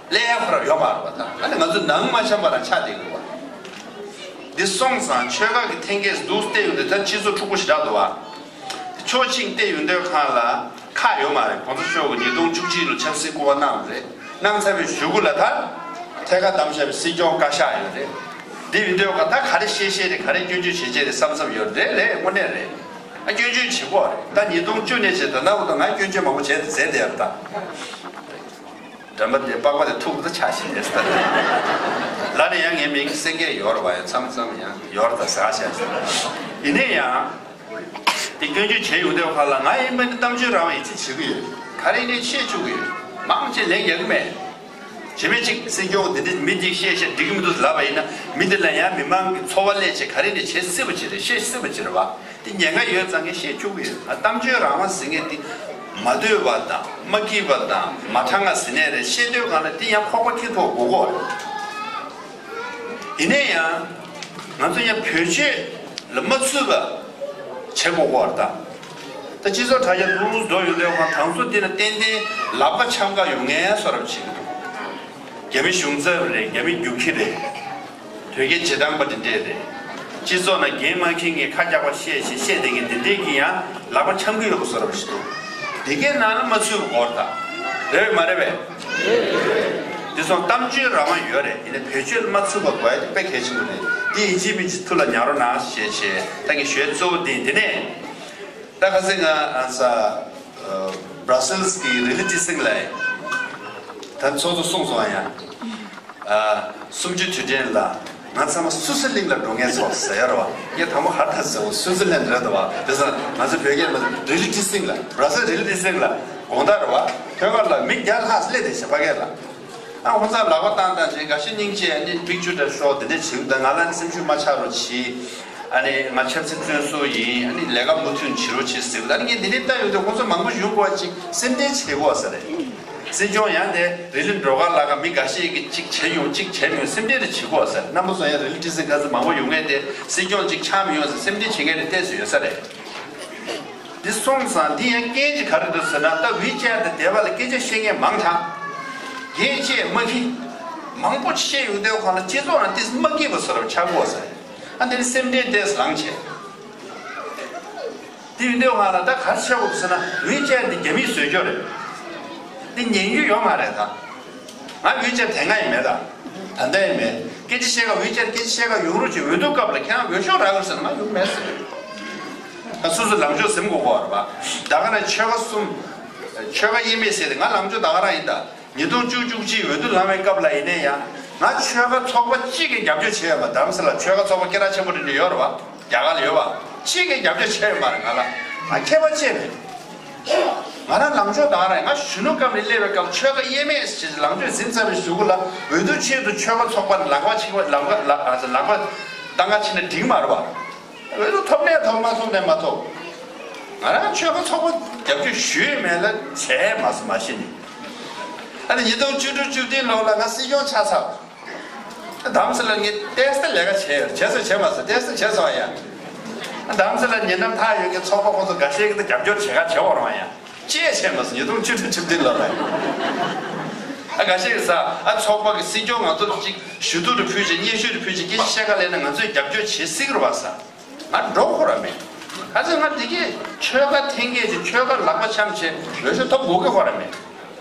ལས་ཁོ་རང་ཡོད་མ་རེད་པ། ད་ཨ་ནི་ང་ཚོ་ནང་མ་འཆམ་པ་རང་ཆགས་བསྡད་ཡོད་པ། འདི་སོང་ཙང་ཆོལ་ཁ་གི་འཐེན་འཁྱེར་འདུག་བལྟས་ཡོང་དུས་ད་སྤྱི་ཚོགས་འཁྲུག་པོ་ཞེ་དྲག་འདུག་བ། ཕྱོགས་གཅིག་བལྟས་ཡོང་དུས་ཁ་ལ་ཁག་ཡོད་མ་རེད། གོང་ས་མཆོག་གིས་ཉིས་སྟོང་བཅུ་གཅིག་ལོ་ཆབ་སྲིད་སྐུ་པར་གནང་བ་རེད། གནང་ཚར་བའི་གཞུག་གུ་ལ་ད་ཐད་ཀར་བདམས་བཞག་པའི་སྲིད་སྐྱོང་བཀའ་ཤག་ཡོད་རེད། འདི་ཡོང་དུས་ཁ་ད་ག་རེ་བཤད་བཤད་རེད། ག་རེ་སྐྱོན་བརྗོད་བྱེད་བྱེད་རེད་བསམ་བསམ་ཡོད་རེད། ལས་དངོས་གནས་རེད། ཨ་སྐྱོན་བརྗོད་བྱེད་དགོས་རེད། ད་ཉིས་སྟོང་བཅུ་ནས་བྱས་ད་ལྟ་བར་དུ་ང་སྐྱོན་བརྗོད་མང་པོ་བྱས་ཏེ་བཟས་བསྡད་ཡོད་ད། འགྲམ་པ་དེ་པགས་པ་དེ་ཐུག་ད་ཆ་ཞིག་རེད་ཟེར། ལ་ནི་ཡང་ངའི་མིང་སེང་གེ་ཡོད་རེད་བ། ཡང་མཚམས་མཚམས་ཡང་ཡོད་རེད་ད་ཟེར་ཤག་ཟེར། ཡིན་ནའི་ཡང་། དེ་སྐྱོན་བརྗོད་བྱས་ཡོང་དུས་ཁ་ལ་ང་ཡིན་པ་ནི་གཏམ་བརྗོད་རང་ཡིད་ཆེས་བྱེད་ཀྱི་ཡོད། ག་རེ་ནས་བཤད་བཅུག་གི་ཡོད། མང་ཆེ་ལན་རྒྱག་གི་མེད། བྱེད་མེད་ཅིག་སྲིད་སྐྱོང་འདི་འདྲ་མི་འདི་བཤད་བཤད་འགྲིག་གི་མི་འདུག་ལབ་པ་ཡིན་ན་མི་འདི་ལ་ཡང་མི་མང་གི་ཚོར་བ་སླེབས་བྱས་ག་རེ་ནས་བྱེད་སྲིད་པ་ཅིག་རེད། བཤད་སྲིད་པ་ཅིག་རེད་བ། དེ་ཉེན་ཁ་ཡོད་ཙང་ངས་བཤད་བཅུག་གི་ཡོད། ཨ་གཏམ་བརྗོད་རང་དབང་ཟེར་མཁན་དེ་མ་འདོད་པ་དང་མ་སྐྱིད་པ་དང་མ་དྲང་ང་ཟེར་ནས་རེད། བཤད་འདོད་གང་ལ་དེ་ཡང་ཁོག་པ་འཁྱེར་ཐུབ་དགོས་གོ། ཡིན་ན་ཡང་ང་ཚོ་ཡང་བེད་སྤྱོད་ལ་མ་ཚུད་པ་བྱེད་དགོས་གོ་རེད་ད། ད་སྤྱི་ཚོགས་དྲ་རྒྱ་འདུག་འགྲོ་ཡོང་དུས་ཁོང་དང་ཚོ་འདི་ལ་ཏན་ཏན་ལག་པ་འཆམ་ག་ཡོང་མཁན་བཟོ་འདྲ་བྱེད་ཀྱི་འདུག་རྒྱ་མི་གཞུང་ཚབ་རེད། རྒྱ་མི་རྒྱུག་ཁྱི་རེད། དོལ་རྒྱལ་བྱེད་སྟངས་པ་འདི་འདྲས་རེད། སྤྱི་ཚོགས་ནང་འགན་མ་འཁྱེར་མཁན་ཁ་རྒྱག་པ་བཤད་བཤད་བཤད་བསྡད་མཁན་འདི་འདྲས་ཀྱིས་ཡང་ལག་པ་འཆམ་གྱི་ཡོད་པ་བཟོ་འདྲ་ཞིག་འདུག་འདི་གའི་ནང་ལ་མ་ཚུད་པ་དགོས་རེད་ད། རེད་པས་མ་རེད་པས། འདི་ཚོ་གཏམ་བརྗོད་རང་དབང་ཡོད་རེད། ཡིན་ནའི་བེད་སྤྱོད་ལ་མ་ཚུད་པ་དགོས་ཡ་དེ་དཔེ་གལ་ཆེན་པོ་རེད། འདི་ཡིན་གཅིག་མིན་གཅིག་ཐུགས་ལ་ཉར་རོགས་གནང་ཞེས་བྱས་ད་ངས་ཞུ་ཡ་གཙོ་བོ་འདི་ཡིན། དེ་ནས་ད་ཁ་སང་ང་ཨ་ས་Brussels་གི་Reality Sing་ལ་ད་ཚོགས་གཙོ་གསུངས་སོང་ཡ། ཨ། གསུམ་བཅུའི་དུས་དྲན་ལ་ང་ཚང་མ་སུད་སི་གླིང་ལ་འགྲོ་མཁན་ཚོ་ཟེར་ཡ་རེད་བ། ངས་དང་པོ་ཧར་ཐག་ཟེར་བ་སུད་སི་ལན་རེད་བ། དེ་ཚོ་ང་ཚོ་བོད་སྐད་མ་Reality Sing་ལ་Brussels་Reality Sing་ལ་དགོང་དག་རེད་བ། ཐོད་ཀར་ལ་མི་བརྒྱ་ལྷག་སླེབས་བསྡད་ཤག་ཕ་གི་ལ། ཨ་ཁོང་ཚོ་ལག་པ་བཏང་བཏང་བྱས་འགའ་ཤས་སྙིང་རྗེ་ཨ་ནི་པིག་ཅར་འདྲ་ཤོག་དེ་འདྲ་བྱེད་ཀྱི་འདུག་ང་ལ་ནི་སེམས་ཤུགས་མ་ཆག་རོགས་གྱིས། ཨ་ནི་ང་ཆབ་སྲིད་བཙོན་ཟུར་ཡིན། ཨ་ནི་ལས་ཀ་མུ་མཐུད་བྱེད་རོགས་བྱེད་ཟེར་གྱི་འདུག་ཨ་ནི་ངས་འདི་འདྲ་ལྟ་ཡོང་དུས་ཁོང་ཚོ་མང་པོ་ཡོང་དགོས་པ་ཅིག་སེམས་ཁྲལ་བྱེད་དགོས་ས་རེད། སྲིད་སྐྱོང་ཡང་དེ་རི་ལི་འགྲོ་ཁར་ལ་ཁ་མི་འགའ་ཤས་ཀྱིས་གཅིག་བྱས་ཡོང་གཅིག་བྱས་མི་ཡོང་སེམས་ཁྲལ་རེ་བྱེད་དགོས་ཟེར། རྣམ་པ་ཚོ་ཡང་རི་ལི་ཊི་སི་ཁ་ཚ་མང་པོ་ཡོང་མཁན་དེ་སྲིད་སྐྱོང་གཅིག་ཆགས་མི་ཡོང་ཟེར་སེམས་ཁྲལ་བྱེད་མཁན་དེ་ཏོག་ཙམ་ཡོད་ས་རེད། འདི་སོང་ཙང་འདི་ཡང་རྐྱེན་གཅིག་ག་རེ་འདུག་ཟེར་ན་ད་ཝི་ཅེཊ་དེ་བསྡད་པ་ལ་སྐད་ཆ་བཤད་མཁན་མང་དྲགས། རྒྱས་བཤད་མ་ཁི། མང་པོ་བཤད་ཡོང་དུས་ཁོང་ལ་སྤྱི་ཚོགས་ནང་ཏོག་ཙམ་མ་སྐྱིད་པ་བཟོ་འདྲ་ཆགས་ཀྱི་ཡོད་ས་རེད། ཨ་འདི་ནི་སེམས་ཁྲལ་ཏོག་ཙམ་ལངས་བྱས། དེ་ཡིན་དུས་ང་ལ་ད་ག་རེ་བྱེད་དགོས་ཟེར་ན་ཝི་ཅེཊ་འདི་རྒྱ་མིས་བཟོས་ཀྱི་ཡོད་རེད། འདི་ཉན་རྒྱུ་ཡོད་མ་རེད་ད། ང་ཝི་ཅེཊ་དེ་སྔ་ཡིན་མེད་ད། ད་ལྟ་ཡིན་མེད། སྐད་ཆ་བཤད་ག་ཝི་ཅེཊ་སྐད་ཆ་བཤད་ག་ཡོང་རོགས་བྱེད། འོས་བསྡུ་སྐབས་ལ་ཁྱེད་རང་འོས་ཤོག་རག་གི་ཟེར་ན་ང་ཡོང་མེད་ཟེར། ད་སོ་སོ་ལངས་ཕྱོགས་ཟིན་དགོས་གོ་རེད་པ། ད་ག་ན་ཆོལ་ཁ་གསུམ། ཆོལ་ཁ་དབྱེ་མེད་ཟེར་ཏེ་ང་ལངས་ཕྱོགས་ད་ག་རང་ཡིན་ད། ཉིས་སྟོང་བཅུ་བཅུ་གཅིག་འོས་བསྡུ་ལངས་པའི་སྐབས་ལ་ཡིན་ནའི་ཡང་ང་ཆོལ་ཁ་ཚོགས་པ་གཅིག་གིས་རྒྱབ་སྐྱོར་བྱས་ཡོད་མ། རྡ་རམ་ས་ལ་ཆོལ་ཁ་ཚོགས་པ་སྐད་གྲགས་ཆེན་པོ་འདྲ་འདྲ་ཡོད་རེད་བ། རྒྱ་གར་ལ་ཡོད་བ། གཅིག་གིས་རྒྱབ་སྐྱོར་བྱས་ཡོད་མ་རེད། ང་ལ་ང་ཁྱད་པར་ཅི་རེད། ང་རང་ལངས་ཕྱོགས་ད་ག་རང་ཡིན། ང་གཞོན་ནུ་སྐབས་ནས་སླེབས་པའི་སྐབས་ཆོལ་ཁ་དབྱེ་མེད་ཅེས་ལངས་ཕྱོགས་ཟིན་ཚར་བའི་གཞུག་གུ་ལ་འོས་བསྡུ་ཆེད་དུ་ཆོལ་ཁ་ཚོགས་པ་ལག་པ་ཕྱིས་པ་ལག་པ་ལག་ལག་པ་བཏང་ག་ཕྱིན་ན་འགྲིག་མ་རེད་བ། འོས་བསྡུ་ཐོབ་ནས་ཐོབ་མ་ཐོབ་ནས་མ་ཐོབ། ང་རང་ཆོལ་ཁ་ཚོགས་པ་རྒྱབ་སྐྱོར་ཞུས་མེད་ལ་བྱས་མ་སོང་མ་གཞི་ནས། ཨ་ནི་ཉིས་སྟོང་བཅུ་དྲུག་བཅུ་བདུན་ལོ་ལ་ང་སྲིད་སྐྱོང་ཆགས་ཚར། དམ་སེ་ལ་ངས་ཏེས་ཏེ་ལས་ཀ་བྱས་ཡོད། བྱས་སོང་བྱས་མ་སོང་ཏེས་ཏེ་བྱས་སོང་ཡ། དམ་སེ་ལ་ཉེ་འགྲམ་ཐག་ཡོད་མཁན་ཚོགས་པ་ཁོང་ཚོ་འགའ་ཤས་ཀྱིས་ད་རྒྱབ་སྐྱོར་བྱེད་ག་བྱེད་འོང་རང་ཡ། ཅེས་བྱས་མ་སོང་ཉིས་སྟོང་བཅུ་དྲུག་ཆིབས་བསྒྱུར་ལ་རེད། ཨ་འགའ་ཤས་ཀྱིས་ས་ཨ་ཚོགས་པ་གི་སྲིད་སྐྱོང་ང་ཚོ་གཅིག་ཞུ་གཏུག་རེ་ཕུལ་བྱས་སྙན་ཞུ་རེ་ཕུལ་བྱས་སྐད་ཆ་བཤད་ག་ལས་ན་ང་ཚོས་རྒྱབ་སྐྱོར་བྱེད་སྲིད་ཀྱི་རེད་བ་ས། ང་འགྲོ་ཁོ་ར་མེད། ག་ཚོད་ང་འདི་གས་ཆོལ་ཁ་འཐེན་མཁན་གྱི་ཆོལ་ཁ་ལག་པ་འཆང་བྱས་འོས་ཤོག་ཐོབ་དགོས་ཀྱི་ཁོ་ར་མེད།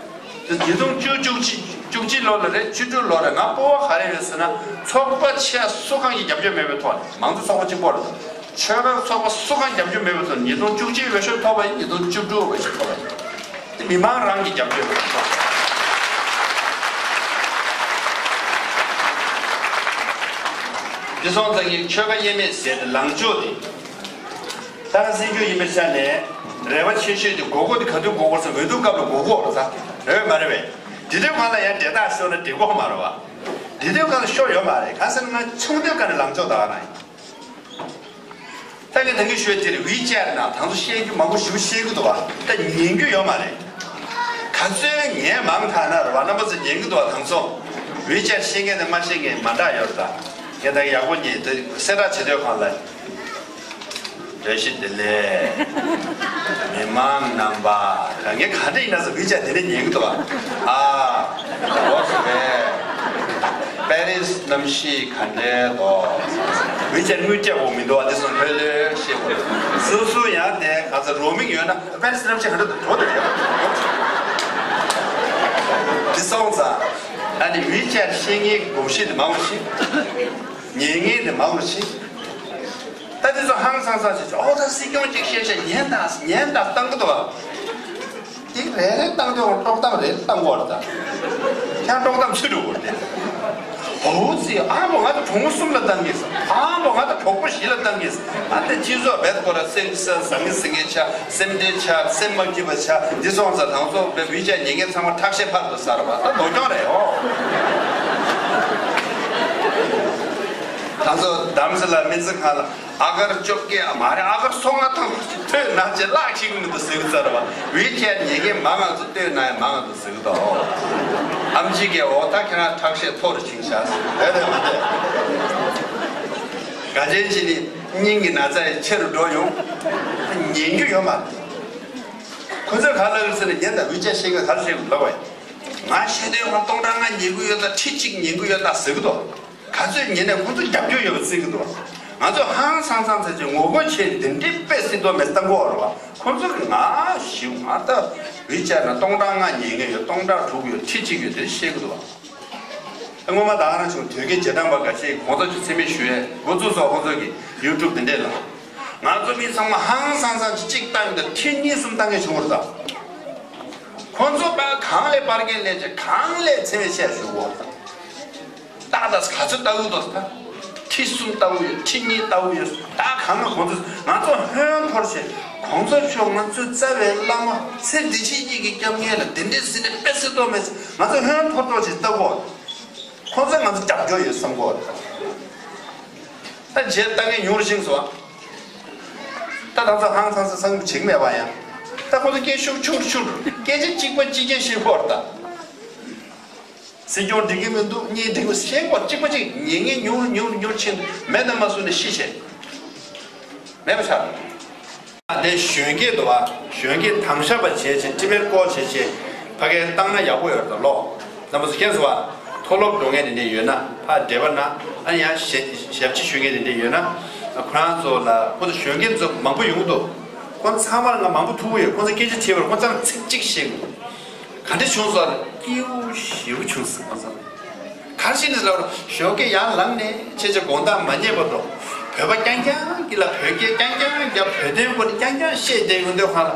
དེ་ཉིས་སྟོང་བཅུ་བཅུ་གཅིག་བཅུ་གཅིག་ལོ་ལ་རེད་བཅུ་དྲུག་ལོ་རེད་ང་སྤོབས་པ་ག་རེ་རེད་ཟེར་ན་ཚོགས་པ་ཆེ་སུ་གང་གི་རྒྱབ་སྐྱོར་མེད་པའི་ཐོག་ནས་མང་གཙོ་ཚོགས་པ་གཅིག་པོ་རེད། ཆོལ་ཁ་ཚོགས་པ་སུ་གང་རྒྱབ་སྐྱོར་མེད་པའི་ཐོག་ནས་ཉིས་སྟོང་བཅུ་གཅིག་འོས་ཤོག་ཐོབ་པ་ཡིན་ཉིས་སྟོང་བཅུ་དྲུག་འོས་ཤོག་ཐོབ་པ་ཡིན། དེ་མི་མང་རང་གི་རྒྱབ་སྐྱོར་མེད་པའི་ཐོག་འདི་སོང་ཙང་གི་ཆོལ་ཁ་དབྱེ་མེད་ཟེར་ཏེ་ལངས་ཕྱོགས་དེ། ད་ག་སྲིད་སྐྱོང་ཡིན་པའི་ཆ་ནས་རེ་བ་ཆེ་ཤོས་དེ་དགོས་མཁོ་དེ་ག་དུས་དགོས་མཁོ་ཟེར་འོས་བསྡུ་སྐབས་ལ་དགོས་མཁོ་རེད་ད། རེད་མ་རེད་པས། དེ་དུས་གང་ལ་ཡང་འབྲེལ་ཐག་ཤོར་ན་འགྲིག་གི་མ་རེད་བ། དེ་དུས་གང་ལ་ཤོར་ཡོད་མ་རེད་གང་ཟེར་ན་ང་ཆུང་དུས་ག་ནས་ལངས་ཕྱོགས་ད་ག་ན་ཡིན། ད་གིན་ད་གིན་ཞུས་དེ་རེད་ཝི་ཅེཊ་ནང་དང་ཚོ་བཤད་རྒྱུ་མང་པོ་ཞིག་བཤད་གི་འདུག་བ་ད་ཉན་རྒྱུ་ཡོད་མ་རེད། ག་ཚོད་ངས་མང་ཐག་ན་རེད་བ་རྣམ་པ་ཚོ་ཉན་གི་འདུག་བ་དང་ཚོ་ཝི་ཅེཊ་བཤད་མཁན་དང་མ་བཤད་མཁན་མ་འདྲ་ཡོད་རེད་ད། ངས་ད་གིན་ཡག་པོ་ཉན་དེ་གསལ་བསྒྲགས་བྱེད་དུས་གང་ལ། བཀྲ་ཤིས་བདེ་ལེགས། མི་མང་རྣམ་པ། ད་ངས་ག་འདྲ་ཡིན་ན་ཟེར་ཝི་ཅེཊ་དེ་འདྲ་ཉན་གི་འདུག་བ། ཨ། འོ་སོ་རེད། པེ་རིས་གནམ་གཤིས་ག་འདྲའི་འདུག་ཝི་ཅེཊ་དངུལ་རྒྱག་དགོས་མི་འདུག་བ་དེ་སོང་ལྷོད་ལྷོད་བཤད་དགོས། སོ་སོ་ཡང་དེ་ག་ཚོད་རོ་མིང་ཡོད་ན་པེ་རིས་གནམ་གཤིས་ག་འདྲ་འདུག་འགྲོ་དེ་རེད། དེ་སོང་ཙང་ཨ་ནི་ཝི་ཅེཊ་བཤད་མཁན་གྱི་གོམས་གཤིས་དེ་མང་བ་ཞིག་ཉན་མཁན་དེ་མང་བ་ཞིག་ད་དེ་ཚོ་ཧང་སང་སང་བྱེད་ཆོག་ཨོ་ད་སྲིད་སྐྱོང་གཅིག་བཤད་བཤད་ཉན་དང་ཉན་དང་བཏང་གི་འདུག་བ། དེ་རེ་རེ་བཏང་དུས་དཀྲོག་གཏམ་རེ་བཏང་དགོས་རེད་ད། ཁྱང་དཀྲོག་གཏམ་ཚུད་འགྲོ་དགོས་རེད་དེ། ཧོ་ཙི་ཨ་མོ་ང་ད་གྲོགས་མོ་གསུམ་ལ་བཏང་གི་ཨ་མོ་ང་ད་གྲོགས་པོ་བཞི་ལ་བཏང་གི་ཨ་དེ་སྤྱི་ཚོགས་བེད་ཁོ་ར་སེམས་ས་ཟང་ངེ་ཟིང་ངེ་ཆགས་སེམས་ཁྲལ་ཆགས་སེམས་མ་སྐྱིད་པ་ཆགས་འདི་སོང་ཙང་དང་ཚོ་བེ་བི་ཅ་ཉན་མཁན་ཚང་མ་ཁྲག་ཤེད་འཕར་འགྲོ་ས་རེད་བ་ད་དོ་སྐྱོང་རེད་ཨོ། ད་ཚོ་དམ་སེ་ལ་སྨན་རྩིས་ཁང་ལ་ཨ་གར་བཅོ་བརྒྱད་མ་རེད་ཨ་གར་སོ་ལྔ་ཐམ་ཐོས་ན་ཅེ་ལག་ཁྱི་ཀུན་དུ་ཟེར་གི་ཚར་བ་ཝི་ཁྱེད་ཉེ་གེ་མ་ང་ཚོ་ལྟོས་ན་ཡང་མ་ང་ཚོ་ཟེར་གི་འདུག་ཨམ་ཆི་གེ་འོ་ད་ཁྱེད་རང་ཁྲག་ཤེད་མཐོ་རུ་ཕྱིན་ཤག་རེད་རེད་མ་རེད། ག་ཅན་ཅི་ནི་སྙིང་གི་ན་ཚ་ཡི་ཆེ་རུ་འགྲོ་ཡོང་ཉན་རྒྱུ་ཡོད་མ་རེད། ཁོ་ཚོས་ག་ལ་ལ་ཟེར་ན་ཉན་ད་ཝི་ཅེ་ཤེས་གི་ག་ལ་ཤེས་གི་ལབ་བས། ང་ཤེས་དོན་ང་སྟོང་ཕྲག་ལྔ་ཉན་གི་ཡོད་ད་ཁྲི་གཅིག་ཉན་གི་ཡོད་ད་ཟེར་གི་འདུག་ག་ཚོད་ཉན་ནས་ཁོ་ཚོ་རྒྱབ་སྐྱོར་ཡོད་པ་བརྩི་གི་འདུག་ང་ཚོ་ཧང་སང་སང་ཚེ་ཆེ་ངོ་རྒོལ་བྱས་འདི་འདྲའི་དཔེ་སྲིད་དོ་མེད་བཏང་གོ་ར་བ་ཁོ་ཚོ་གི་ང་ཞིབ་ང་ད་ཝི་ཅེཊ་ན་སྟོང་ཕྲག་ལྔ་ཉན་གི་ཡོད་སྟོང་ཕྲག་དྲུག་ཡོད་ཁྲི་གཅིག་ཡོད་དེ་ཤེས་གི་འདུག་སྔོན་མ་ད་ག་རང་བྱུང་དོལ་རྒྱལ་རྗེས་འབྲང་པ་འགའ་ཤས་ཁོང་ཚོ་ཆུ་ཚེ་མི་ཞུ་ཡས་འགོ་བཙུགས་སོགས་ཁོང་ཚོ་གི་ཡུ་ཊུབ་དེ་འདྲས་ལ་ང་ཚོ་མི་ཚང་མ་ཧང་སང་སང་གཅིག་བཏང་གི་འདུག་ཁྲི་གཉིས་གསུམ་བཏང་གི་བྱུང་བ་རེད་ད། ཁོང་ཚོ་པ་གང་ལས་པར་རྒྱན་ལས་བྱེད་གང་ལས་འཚེ་བའི་བཤད་ཞུ་གོ་ཏག་ཏག་ག་ཚོད་ལྟ་བུ་འདུག་ད། ཁྲི་གསུམ་ལྟ་བུ་ཡོད་ཁྲི་གཉིས་ལྟ་བུ་ཡོད་ད་གང་ལ་ཁོང་ཚོ་ང་ཚོ་ཧོན་ཕོར་བྱེད་ཁོང་ཚོ་ཆོ་ང་ཚོའི་རྩ་བའི་བླ་མ་ཚེ་འདི་ཕྱི་གཉིས་ཀྱི་སྐྱབས་མགོན་ལ་དེ་འདྲའི་སྲིད་ནས་དཔེ་སྲིད་དོ་མེད་ང་ཚོ་ཧོན་ཕོར་ཏོ་ཞིག་ལྟ་གོ་ཁོང་ཚོ་ང་ཚོ་རྒྱབ་སྐྱོར་ཡོད་བསམ་གོ་ད་རྗེས་ལྟ་མཁན་ཉུང་རུ་ཕྱིན་སོང་། ད་ད་ཚོ་ཧང་སང་ས་སང་བྱེད་མེད་པ་ཡང་། ད་ཁོ་ཚོ་སྐད་ཤུགས་ཆུང་ཆུང་སྐད་ཆ་གཅིག་པ་གཅིག་རྐྱང་ཤེས་ཁོར་ད། སྲིད་སྐྱོང་འགྲིག་གི་མི་འདུག་གཉིས་འགྲིག་གི་ཤེས་ཁོར་གཅིག་པ་གཅིག་ཉེ་ངེས་ཉུང་རུ་ཉུང་རུ་ཉུང་རུ་ཕྱིན་མེད་ན་མ་སུ་ནས་ཤི་ཆེ། མེད་པ་ཆགས། དེ་གཞོན་སྐྱེས་འདུག་བ། གཞོན་སྐྱེས་དྭངས་ཤ་པ་བྱས་བྱས་ཀྲི་མེར་སྐོར་བྱས་བྱས་ཕ་གིར་བཏང་ན་ཡག་པོ་ཡོད་རེད་ལོ། རྣམ་པ་ཚོ་མཁྱེན་སོང་བ། མཐོ་སློབ་འགྲོ་མཁན་དེ་འདྲས་ཡོད་ན་ཕ་འདྲེ་པ་ན་ཨ་ཡང་ཞབས་ཕྱི་ཞུ་མཁན་དེ་འདྲས་ཡོད་ན་ཁོ་རང་ཚོ་ལ་ཁོ་ཚོ་གཞོན་སྐྱེས་ཚོ་མང་པོ་ཡོང་གི་འདུག་ཁོ་ཚང་མར་ང་མང་པོ་ཐུག་གི་ཡོད་ཁོ་ཚོ་སྐད་ཆ་དྲིས་པར་ཁོ་ཚང་ཚིག་གཅིག་བཤད་གི་འདུག་ག་འདྲ་བྱུང་སོང་ལ་སྐྱིད་པོ་ཞེ་པོ་བྱུང་སོང་ཁོ་ཚང་། གར་ཞིག་ནས་ལབ་རོགས་ཞོགས་ཀས་ཡར་ལངས་ནས་ཆེ་ཆེ་དགོང་དག་མ་ཉལ་བར་དུ་བོད་པ་རྐྱང་རྐྱང་གི་ལ་བོད་སྐད་རྐྱང་རྐྱང་རྒྱབ་བོད་དོན་སྐོར་རྐྱང་རྐྱང་བཤད་བསྡད་ཡོང་དུས་ཁ་ལ་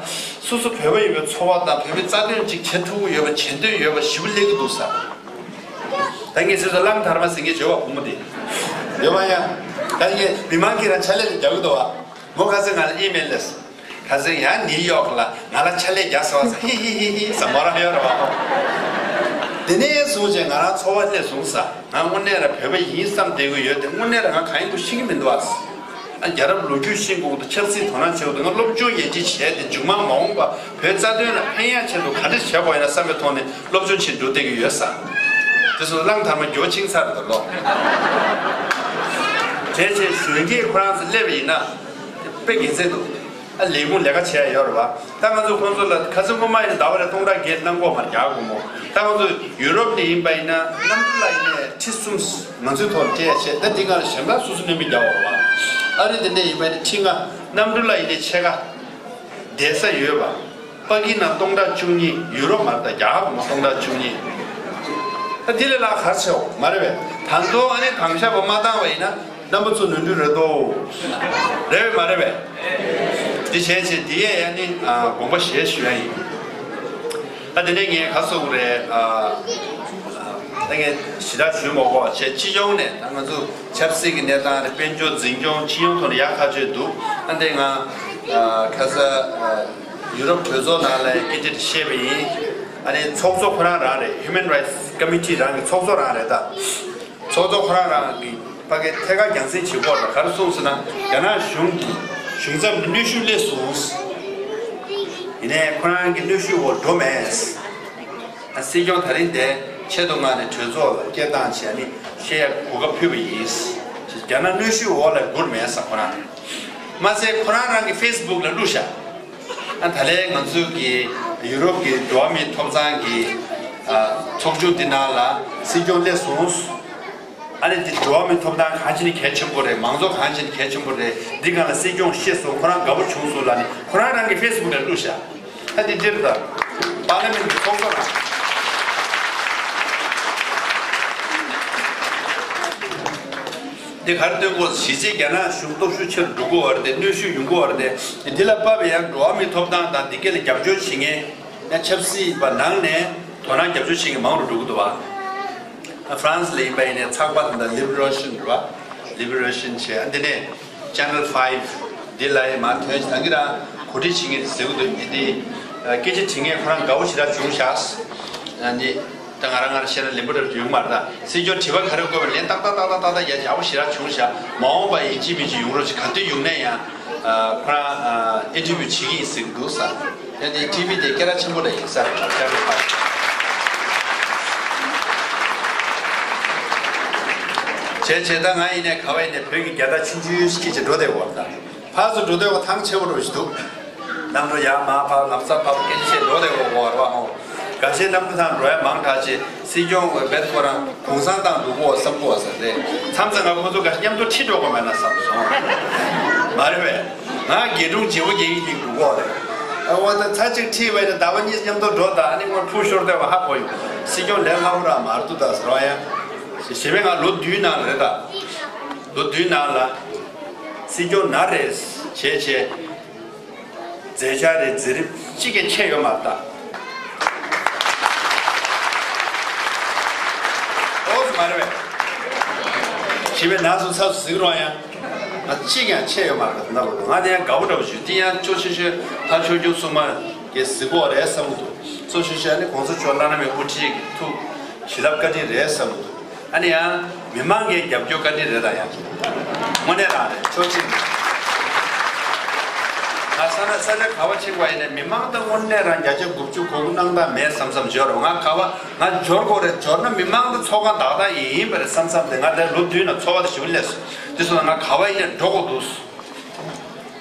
སོ་སོ་བོད་པ་ཡིན་པའི་ཚོར་བ་དང་བོད་པའི་རྩ་དོན་ཅིག་བྱེད་ཐུབ་ཀྱི་ཡོད་པ་བྱེད་འདོད་ཡོད་པ་ཞེ་པོ་སླེབས་ཀྱི་འདུག་ས། ད་ངས་སོ་སོ་གླང་དར་མ་ཟིན་གྱི་བྱོས་བ་བུ་མོ་དེ་ཡོད་མ་ཡ། ད་ངས་མི་མང་གིས་རང་ཕྱག་ལས་ལ་རྒྱག་གི་འདུག་བ། མོ་ཁ་སང་ང་ལ་ཨི་མེལ་སླེབས། ཁ་སང་ཡང་ནིའུ་ཡོག་ལ་ང་ལ་ཕྱག་ལས་རྒྱག་ཟེར་བ་ས་ཧི་ཧི་ཧི་ཧི་ཟེར་མོ་རང་ཡོད་རེད་བ། དེ་ནས་བཟུང་བྱས་ང་རང་འཚོ་བ་སླེབས་སོང་ས། ང་དངོས་གནས་ལ་བོད་པ་ཡིན་བསམ་བསྡད་ཀྱི་ཡོད་དེ་དངོས་གནས་ལ་ང་གང་ཡིན་དུ་ཤེས་ཀྱི་མི་འདུག་ཨ། ཨ་རྒྱལ་རབས་ལོ་རྒྱུས་ཤེས་དགོས་འདུག་ཆབ་སྲིད་དོ་སྣང་བྱེད་དགོས་འདུག་ང་སློབ་སྦྱོང་ཡན་ཆད་བྱས་ཏེ་མཇུག་མ་མ་འོངས་པ་བོད་རྩ་དོན་ལ་ཕན་ཡག་ཆེད་དུ་ག་འདྲ་བྱེད་དགོས་ཡིན་ན་བསམ་པའི་ཐོག་ནས་སློབ་སྦྱོང་བྱེད་འགྲོ་བསྡད་ཀྱི་ཡོད་ས། སུ་གླང་དར་མ་མགྱོགས་ཕྱིན་ཚར་འདུག་ལོ། བྱས་བྱས་གཞོན་སྐྱེས་ཁོ་རང་ཚོ་སླེབས་པ་ཡིན་ན་དཔེ་དགེ་མཚན་འདུག་ཨ་ལས་ཁུངས་ལས་ཀ་བྱས་ཡོད་རེད་བ། ད་ང་ཚོ་ཁོང་ཚོ་ལ་ཁ་སང་སྔོན་མ་ཡིན་ན་ཟླ་བ་རེ་སྟོང་ཕྲག་བརྒྱད་གནང་གོ་མ་རྒྱག་གོ་མོ། ད་ང་ཚོ་ཡུ་རོབ་ནས་ཡིན་པ་ཡིན་ན་གནམ་གྲུ་ལ་ཡིན་ནས་ཁྲི་གསུམ་ང་ཚོའི་ཐོག་ལ་སྤྲད་ཡ་བྱས། ད་འདི་ག་ལ་གཞན་པ་སོ་སོ་གནོན་པ་རྒྱག་འོ་བ། ཨ་རི་དེ་འདྲ་ཡིན་པ་ཡིན་ན་ཁྲི་ལྔ། གནམ་གྲུ་ལ་ཡིན་ནས་ཕྱེད་ཀ་བསྡད་ས་ཡོད་པ། པ་ཀི་ནང་སྟོང་ཕྲག་བཅུ་གཉིས། ཡུ་རོབ་མ་རེད་ད། རྒྱ་གར་མ་སྟོང་ཕྲག་བཅུ་གཉིས། ད་དེ་ལས་ལྷག་ག་རེ་བྱེད་འོ། མ་རེད་པས། ད་དུང་ཨ་ནི་གང་ཤ་བ་མ་བཏང་བ་ཡིན་ན་རྣམ་པ་ཚོ་ནོར་འཁྲུལ་རེད་དོ། རེད་པས་མ་རེད་པས། འདི་བྱས་བྱས་འདི་ཡས་ཨ་ནི་ཨ་དགོངས་པ་བཞེས་ཞུ་ཡ་ཡིན། ད་དེ་ནས་ངས་ག་རེ་ཟེར་དགོས་རེད། ཨ་ཨ་ད་ངས་ཞེ་དྲག་ཞུས་མ་དགོས་པ་བྱས། སྤྱི་ཡོངས་ནས་ད་ང་ཚོ་ཆབ་སྲིད་ཀྱི་གནས་སྟངས་རེད། དཔལ་འབྱོར་འཛིན་སྐྱོང་སྤྱི་ཡོངས་ཐོག་ནས་ཡག་ཐག་ཆོད་འདུག་ཨ་འདི་ང་ཨ་ཁ་ས་ཨ་ཡུ་རོབ་གྲོས་ཚོགས་ནང་ལ་སྐད་ཆ་དེ་བཤད་པ་ཡིན། ཨ་ནི་ཚོགས་གཙོ་ཁོ་རང་རང་རེད། Human Rights Committee རང་གི་ཚོགས་གཙོ་རང་རེད་ད། ཚོགས་གཙོ་ཁོ་རང་རང་གི་ཕ་གི་ཐད་ཀར་རྒྱང་སྲིང་བྱེད་སྐོར་ལ་ག་རེ་གསུངས་ཟེར་ན། རྒྱ་ནག་གཞུང་གི་གཞུང་ཚབ་ནས་གནོན་ཤུགས་སླེབས་སོང་། ཡིན་ནའི་ཁོ་རང་གི་གནོན་ཤུགས་འོག་འགྲོ་མེད། ཨ་སྲིད་སྐྱོང་ད་རིང་དེ་ཆེད་དུ་མངགས་ནས་གྲོས་ཚོགས་ལ་སྐད་བཏང་བྱས་ནས་བཤད་ཡ་གོ་སྐབས་ཕུལ་བ་ཡིན། རྒྱ་ནག་གནོན་ཤུགས་འོག་ལ་སྒུར་མེད་ས་ཁོ་རང་། མ་ཟད་ཁོ་རང་རང་གི་ཕེ་སི་བུག་ལ་བླུགས་བཞག་ཨ་ད་ལས་ང་ཚོའི་གི་ཡུ་རོབ་ཀྱི་འགྲོ་བ་མིའི་ཐོབ་ཐང་གི་ཨ་ཚོགས་ཆུང་འདི་ནང་ལ་སྲིད་སྐྱོང་སླེབས་སོང་། ཨ་ནི་འདི་འགྲོ་བ་མིའི་ཐོབ་ཐང་གང་ཅི་ནས་གལ་ཆེན་པོ་རེད། མང་གཙོ་གང་ཅི་ནས་གལ་ཆེན་པོ་རེད། འདི་སྒང་ལ་སྲིད་སྐྱོང་ཤེས་སོང་། ཁོ་རང་དགའ་པོ་བྱུང་སོང་ལབ་ནས་ཁོ་རང་རང་གི་ཕེ་སི་བུག་ལ་བླུགས་བཞག་ད་འདི་འདིར་ད་པར་ལི་མེན་གྱི་ཚོགས་གཙོ་རང་། འདི་ག་རེ་སྟོན་དགོས། གཞི་རྩའི་རྒྱ་ནག་གཞུང་སྟོབས་ཤུགས་ཆེ་རུ་འགྲོ་གི་ཡོད་རེད་དེ། གནོན་ཤུགས་ཡོང་གི་ཡོད་རེད་དེ། འདི་ལ་དཔག་པའི་ཡང་འགྲོ་བ་མིའི་ཐོབ་ཐང་དང་འདི་སྐད་ལ་རྒྱབ་སྐྱོར་བྱེད་མཁན་ཡང་ཆབ་སྲིད་པ་ནང་ནས་དོ་སྣང་རྒྱབ་སྐྱོར་བྱེད་མཁན་མང་རུ་འགྲོ་གི་འདུག་བ། ཨ་ཧྥ་རན་སི་ལ་ཡིན་པ་ཡིན་ནའི་ཚགས་པར་དང་ལི་བྷི་རེ་ཤན་རེད་བ། ལི་བྷི་རེ་ཤན་བྱས། ཨ་འདི་ནས་ཅེ་ནལ་ཕའིབ་འདི་ལ་ཡང་མ་ཐོན་ཞིག་ད་གི་རང་གོ་སྒྲིག་བྱེད་མཁན་ཟེར་གི་འདུག་འདི་འདི་སྐད་ཆ་དྲི་མཁན་ཁོ་རང་དགའ་བོ་ཞེ་དྲག་བྱུང་ཤག་ཨ་འདི། ད་ང་རང་ང་རང་བཤད་ན་ལན་པོ་འདྲ་ཡོང་མ་རེད་ད། སྲིད་སྐྱོང་དྲི་བ་ག་རེ་བཀོད་པ་ལན་ཏག་ཏག་ཏག་ཏག་ཏག་ཏག་ཡ་ཡག་པོ་ཞེ་དྲག་བྱུང་ཤག་མ་འོངས་པ་ཡིན་གཅིག་མིན་གཅིག་ཡོང་རོགས་གྱིས། ག་དུས་ཡོང་ནས་ཡང་ཁོ་རང་ཨིན་ཊར་བིའུ་བྱེད་ཀྱི་ཡིན་ཟེར་གྱི་འདུག་ས། ཡ་དེ་ཊི་ཝི་དེ་སྐད་གྲགས་ཆེན་པོ་འདྲ་ཡིན་ས་རེད་ད། ཅེ་ནལ་ཕའིབ། བྱས་བྱས་ད་ང་ཡིན་ནས་ག་བ་ཡིན་ནས་བོད་ཀྱི་རྒྱལ་དར་ཆུང་ཆུང་ཞིག་གིས་འགྲོ་བསྡད་ཡོད་རེད་ད། ཕར་ཚུར་འགྲོ་དུས་ཐང་ཆད་པོ་འདྲ་བོ་ཞིག་འདུག་གནམ་གྲུ་ཡར་མར་ཕར་ལམ་སང་ཕར་སྐད་ཆ་བཤད་འགྲོ་བསྡད་ཡོད་རེད་བ་ཧོ། འགའ་ཤས་གནམ་གྲུ་ཐང་འགྲོ་ཡ་མང་དྲགས་བྱས། སྲིད་སྐྱོང་བས་བེད་ཁོ་རང་གུང་སེང་བཏང་འདུག་གོ་བསམ་གོ་བ་ཟེར་རེད། མཚམས་མཚམས་ང་ཁོ་ཚོ་འགའ་ཤས་མཉམ་དུ་ཁྲིད་འགྲོ་དགོས་མེད་ན་བསམ་སོང་། མ་རེད་པས། ང་རྒྱལ་སྒྲུང་བརྗེ་པོ་རྒྱག་གི་འདུག་གོ་རེད། ཨ་འོ་ད་ཚར་གཅིག་ཁྲིད་པ་ཡིན་ན་ཟླ་བ་གཉིས་མཉམ་དུ་འགྲོ་ད། ཨ་ནི་སྔོན་ཕུ་ཤོར་བསྡད་པ་ཧ་གོ་ཡོང་། སྲིད་སྐྱོང་ལས་སླ་པོ་རང་མ་རེད་འདུག་ད་ཟེར་བ་ཡང་། ཞེ་པོ་ང་ལོ་བདུན་ནང་ལ་རེད་ད། ལོ་བདུན་ནང་ལ་སྲིད་སྐྱོང་ན་རེ་བྱས་བྱས། མཛད་འཆར་རེ་མཛད་རིམ་གཅིག་ཀྱང་ཆད་ཡོད་མ་རེད་ད། ཨོ་ཙི་མ་རེད་པས། ཞེ་པོ་ན་སོ་ཚ་སོ་ཟེར་གི་རེད་ཡ། ང་གཅིག་ཀྱང་ཆད་ཡོད་མ་རེད་ད། ང་དེ་ཡང་དགའ་པོ་འདྲ་པོ་བྱུང་། དེ་ཡང་ཅོ་ཆེ་ཤོས་ཕར་ཕྱོགས་རྒྱུགས་སོང་མ་གི་ཟེར་གོ་རེད་བསམ་གི་འདུག་གཙོ་ཆེ་ཤོས་ཨ་ནི་གོང་ས་མཆོག་བླ་ན་མེད་དབུ་ཁྲིད་ཀྱི་ཐུགས་ཞི་ལབ་བཀའ་དྲིན་རེད་བསམ་གི་འདུག་ཨ་ནི་ཡང་མི་མང་གི་རྒྱབ་སྐྱོར་བཀའ་དྲིན་རེད་ད། ཡང་དངོས་གནས་རང་རེད། ཕྱོགས་གཅིག་ནས་ང་ས་ན་ས་ཆ་ག་བ་ཕྱིན་པ་ཡིན་ནའི་མི་མང་དང་དངོས་གནས་རང་བརྒྱ་ཆ་དགུ་བཅུ་གོ་དགུ་གནང་སྟངས་མེད་བསམ་བསམ་འབྱོར་རོ། ང་ག་བ་ང་འབྱོར་དགོས་རེད། འབྱོར་ན་མི་མང་དང་ཚོགས་ཁང་བདག་བདག་ཡིན་ཡིན་པ་རེད་བསམ་བསམ་དེ། ང་དེ་ལོ་བདུན་ནང་ཚོར་བ་དེ་ཞེ་པོ་སླེབས་སོང་། དེ་སོང་ན་ང་ག་བ་ཡིན་ནའི་འགྲོ་དགོས་འདུག་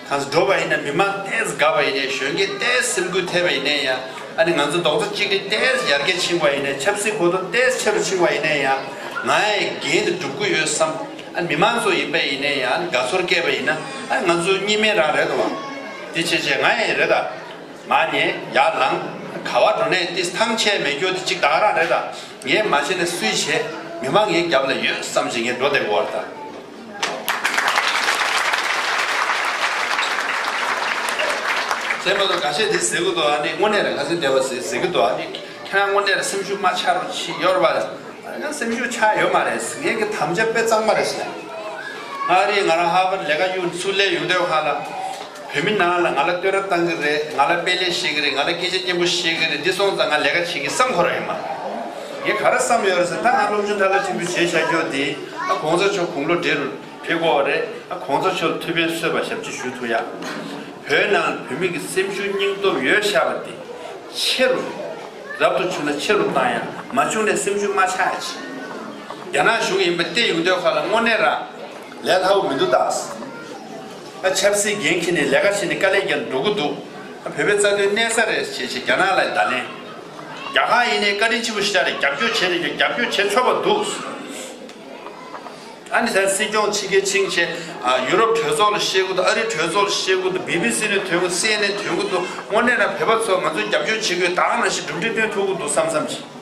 གང་ཟེར་འགྲོ་བ་ཡིན་ན་མི་མང་ཏོག་ཙམ་དགའ་བ་ཡིན་ནའི། གཞོན་སྐྱེས་ཏོག་ཙམ་སེམས་འགུལ་ཐེབས་པ་ཡིན་ནའི་ཡང་། ཨ་ནི་ང་ཚོ་རྡོག་རྩ་གཅིག་སྒྲིལ་ཏོག་ཙམ་ཡར་རྒྱས་ཕྱིན་པ་ཡིན་ནའི། ཆབ་སྲིད་གོ་རྟོགས་ཏོག་ཙམ་ཆེ་རུ་ཕྱིན་པ་ཡིན་ནའི་ཡང་། ང་ཡི་འགན་དེ་སྒྲུབ་ཀྱི་ཡོད་བསམ། ཨ་ནི་མི་མང་ཚོ་ཡིན་པ་ཡིན་ནའི་ཡང་། ཨ་ནི་དགའ་ཚོར་སྐྱེས་པ་ཡིན་ན། ཨ་ནི་ང་ཚོ་གཉིས་སྨན་རང་རེད་དོ། དེ་བྱས་བྱས་ང་ཡང་རེད་ད། མ་ཉེས་ཡར་ལངས། ག་བ་འགྲོ་ནའི་ཏོག་ཙམ་ཐང་ཆད་མེད་རྒྱུ་དེ་གཅིག་ད་ག་རང་རེད་ད། ངས་མ་བྱས་ན་སུས་བྱེད། མི་མང་ངའི་རྒྱབ་ལ་ཡོད་བསམ་བྱས་ངས་འགྲོ་བསྡད་དགོས་པ་རེད་ད། ཟེར་མ་གཏོགས་འགའ་ཤས་དེ་ཟེར་གི་འདུག་ཨ་ནི་དངོས་གནས་རེད། ཁ་སང་བསྡད་པ་ཟེར་ཟེར་གི་འདུག་ཨ་ནི་ཁྱེད་རང་དངོས་གནས་རེད། སེམས་ཤུགས་མ་ཆག་རོགས་བྱེད་ཡོད་རེད་པ། ང་སེམས་ཤུགས་ཆག་ཡོད་མ་རེད། ངས་ཀྱི་དམ་བཅའ་དཔེ་གཙང་མ་རེད་ཟེར། ཨ་རི་ང་རང་ཧར་བར་ལས་ཀ་གཡུག་ཚུར་སླེབས་ཡོང་དུས་ཧ་ལ། བོད་མི་ནང་ལ་ང་ལ་བསྟོད་ར་བཏང་གི་རེད། ང་ལ་དཔེ་ལེགས་བཤད་གི་རེད། ང་ལ་སྐད་ཆ་སྙན་པོ་བཤད་གི་རེད། འདི་སོང་ཙང་ང་ལས་ཀ་བྱེད་ཀྱི་བསམ་ཁོ་རང་ཡོད་མ་རེད། ངས་ག་རེ་བསམ་ཡོད་རེད་ཟེར། ད་ང་སློབ་སྦྱོང་ཐ་ལ་ཆེན་པོ་བྱས་བཞག་རྒྱུ་དེ། ཨ་གོང་ས་མཆོག་དགུང་ལོ་བགྲེས་རུ་ཕེབས་ཀྱི་ཡོད་རེད། ཨ་གོང་ས་མཆོག་ལ་ཐུགས་ཕན་གསོས་པ་ཞབས་ཕྱི་ཞུ་ཐུབ་ཡ། བོད་ནང་བོད་མི་གི་སེམས་ཤུགས་སྙིང་སྟོབས་ཡོད་ཤག་པ་དེ་ཆེ་རུ། རབ་ཏུ་བྱུང་ན་ཆེ་རུ་བཏང་ཡ། མ་བྱུང་ན་སེམས་ཤུགས་མ་ཆག་ཡ་བྱེད། རྒྱ་ནག་གཞུང་ཡིན་པ་བལྟས་ཡོང་དུས་ཁ་ལ་དངོས་གནས་རང་ལས་སླ་པོ་མི་འདུག་ད། ཨ་ཆབ་སྲིད་འགན་འཁྱེར་ནས་ལས་ཀ་བྱས་ནས་དཀའ་ལས་རྒྱག་འགྲོ་གི་འདུག་ཨ་བོད་པའི་རྩ་དོན་གནས་ས་རེད་ཅེས་བྱས་རྒྱ་ནག་ལ་བརྡ་ལན། རྒྱ་གར་ཡིན་ནའི་བཀའ་དྲིན་ཆེན་པོ་ཞིག་རེད། རྒྱབ་སྐྱོར་བྱས་ནས་རྒྱབ་སྐྱོར་བྱེད་ཆོག་པ་འདུག་ཨ་ནི་ད་སྲིད་སྐྱོང་ཕྱི་རྒྱལ་ཕྱིན་བྱས། ཨ་ཡུ་རོབ་གྲོས་ཚོགས་ལ་བཤད་གི་འདུག་ཨ་རི་གྲོས་ཚོགས་ལ་བཤད་གི་འདུག་བི་བི་སི་ནས་ཐོན་གི་སི་ཨེན་ཨེན་ཐོན་གི་འདུག་དངོས་གནས་ན་བོད་པ་ཚོ་ང་ཚོ་རྒྱབ་སྐྱོར་བྱེད་དགོས་དང་ནང་བཞིན་གྲུབ་འབྲས་སྟོན་ཐུབ་གི་འདུག་བསམ་བསམ་བྱས།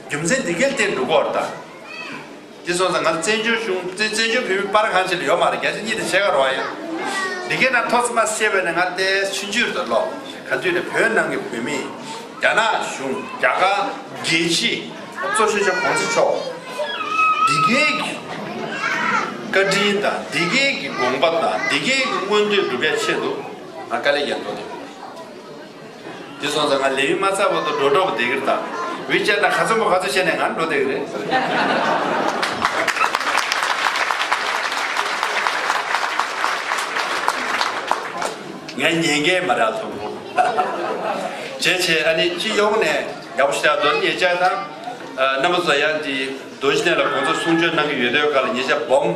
རྒྱུ་མཚན་འདི་གའི་སྟེང་འགྲོ་གོ་ར་ད། དེ་སོང་ཙང་ང་བཙན་བྱོལ་གཞུང་བཙན་བཙན་བྱོལ་བོད་མི་པར་གང་ཅི་ལ་ཡོད་མ་རེད། བརྒྱ་ཆ་གཉིས་དང་ཕྱེད་ཀ་རེད་བ་ཡ། འདི་གའི་ནང་ཐོག་མ་བཤད་པ་ནས་ང་ལྟའི་ཆུང་ཆུང་རེད་ལོ། ག་དུས་ནས་བོད་ནང་གི་བོད་མི། རྒྱ་ནག་གཞུང་། རྒྱ་གར་རྒྱལ་སྤྱི། གཙོ་ཤོས་ཆེ་གོང་ས་མཆོག་འདི་གའི་གི་བཀའ་དྲིན་དང་འདི་གའི་གི་དགོངས་པ་དང་འདི་གའི་གི་མངོན་འདོད་སྒྲུབ་པའི་ཆེད་དུ་ང་དཀའ་ལས་རྒྱག་འགྲོ་དེ། དེ་སོང་ཙང་ང་ལས་ཡུན་མ་ཚར་བར་དུ་འགྲོ་འགྲོ་བ་བསྡད་ཀྱི་རེད་ད། ཝི་ཅེཊ་ན་ག་ཚོད་མོ་ག་ཚོད་བྱས་ནས་ང་འགྲོ་བསྡད་ཀྱི་རེད། ངས་ཉན་མཁན་མ་རེད་ཨ་ཐོག་མོ། བྱས་བྱས་ཨ་ནི་སྤྱི་ཡོངས་ནས་ཡག་པོ་ཞེ་དྲག་འདུག་ཉེ་ཆར་དང་། རྣམ་པ་ཚོ་ཡང་འདི་རྡོ་རྗེ་གདན་ལ་གོང་ས་གསུང་ཆོས་གནང་གི་ཡོད་དུས་ཁ་ལ་ཉེ་ཆར་སྦོམ་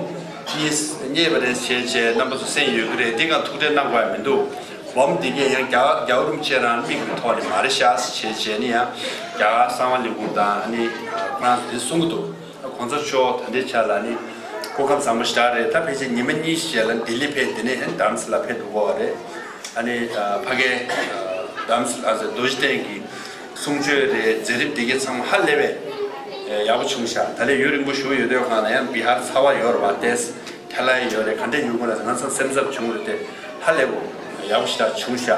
གཉིས་རྙེད་པ་རེད། བྱས་བྱས་རྣམ་པ་ཚོ་གསན་ཡོད་ཀྱི་རེད། འདི་གང་ཐུགས་ཁྲལ་གནང་དགོས་ཡ་མི་འདུག་སྦོམ་འདི་གས་ཡང་རྒྱ་རྒྱལ་བ་རིན་པོ་ཆེ་རང་མིག་གི་ཐོག་ནས་མ་རེད་ཤག་བྱས་བྱས་ནི་ཡང་རྒྱ་གར་གསང་བ་ལྷུན་གྲུབ་དང་ཨ་ནི་ཁོ་རང་ཚོ་འདི་གསུང་གི་འདུག་གོང་ས་མཆོག་ད་ལྟའི་ཆ་ལ་ནི་སྐུ་ཁམས་བཟང་པོ་ཞེ་དྲག་རེད། ད་ཕལ་ཆེར་ཉི་མ་གཉིས་ཤིག་རྗེས་ལ་ལྡི་ལི་ཕེབས། དེ་ནས་ཨ་ནི་རྡ་རམ་ས་ལ་ཕེབས་འགྲོ་གི་རེད། ཨ་ནི་ཕ་གའི་རྡ་རམ་ས་ལ་རྡོ་རྗེ་གདན་གྱི་གསུང་ཆོས་རེད། མཛད་རིམ་འདི་གའི་ཚང་མ་ཧ་ལས་པའི་ཡག་པོ་བྱུང་ཤག་ད་ལས་ཡུན་རིང་པོ་བཞུགས་ཡོད་དུས་གང་ལ་ཡང་བི་ཧར་ཚ་བ་ཡོད་རེད་བ། ཏེས་ཐལ་ལ་ཡོད་རེད། ག་འདྲས་ཡོང་གི་རེད། ང་ཚོ་སེམས་འཚབ་བྱུང་རེད་དེ། ཧ་ལས་པོ་ཡག་པོ་ཞེ་དྲག་བྱུང་ཤག་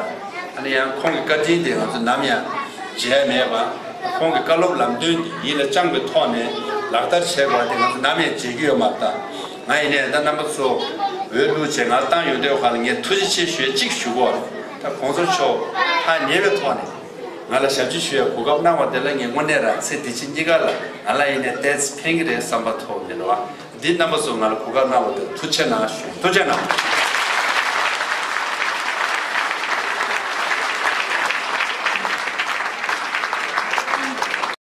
ཨ་ནི་ཡང་ཁོང་གི་བཀའ་དྲིན་དེ་ང་ཚོ་ནམ་ཡང་བརྗེད་ཡ་མེད་པ། ཁོང་གི་བཀའ་སློབ་ལམ་སྟོན་དེ་ཡིད་ལ་བཅངས་པའི་ཐོག་ནས་ལག་བསྟར་བྱེད་དགོས་པ་དེ་ང་ཚོ་ནམ་ཡང་བརྗེད་རྒྱུ་ཡོད་མ་རེད། ད་ང་ཡིན་ནའི་ད་རྣམ་པ་ཚོ་འོས་བླུགས་བྱས་ང་བཏང་ཡོང་དུས་ཁ་ལ་ངས་ཐུགས་རྗེ་ཆེ་ཞུ་ཡ་གཅིག་ཞུ་དགོས་རེད། ད་གོང་ས་མཆོག་ཐག་ཉེ་བའི་ཐོག་ནས་ང་ལ་ཞབས་ཕྱི་ཞུ་ཡ་གོ་སྐབས་གནང་བ་དེ་ལ་ངས་དངོས་གནས་རང་ཚེ་འདི་ཕྱི་གཉིས་ཀ་ལ་ང་ལ་ཡིན་ནའི་ཏོག་ཙམ་ཕན་གྱི་རེད་བསམ་པ་ཐོག་ནས་རེད་བ། འདི་རྣམ་པ་ཚོ་ང་ལ་གོ་སྐབས་གནང་བ་དེར་ཐུགས་རྗེ་གནང་། ཐུགས་རྗེ་གནང་།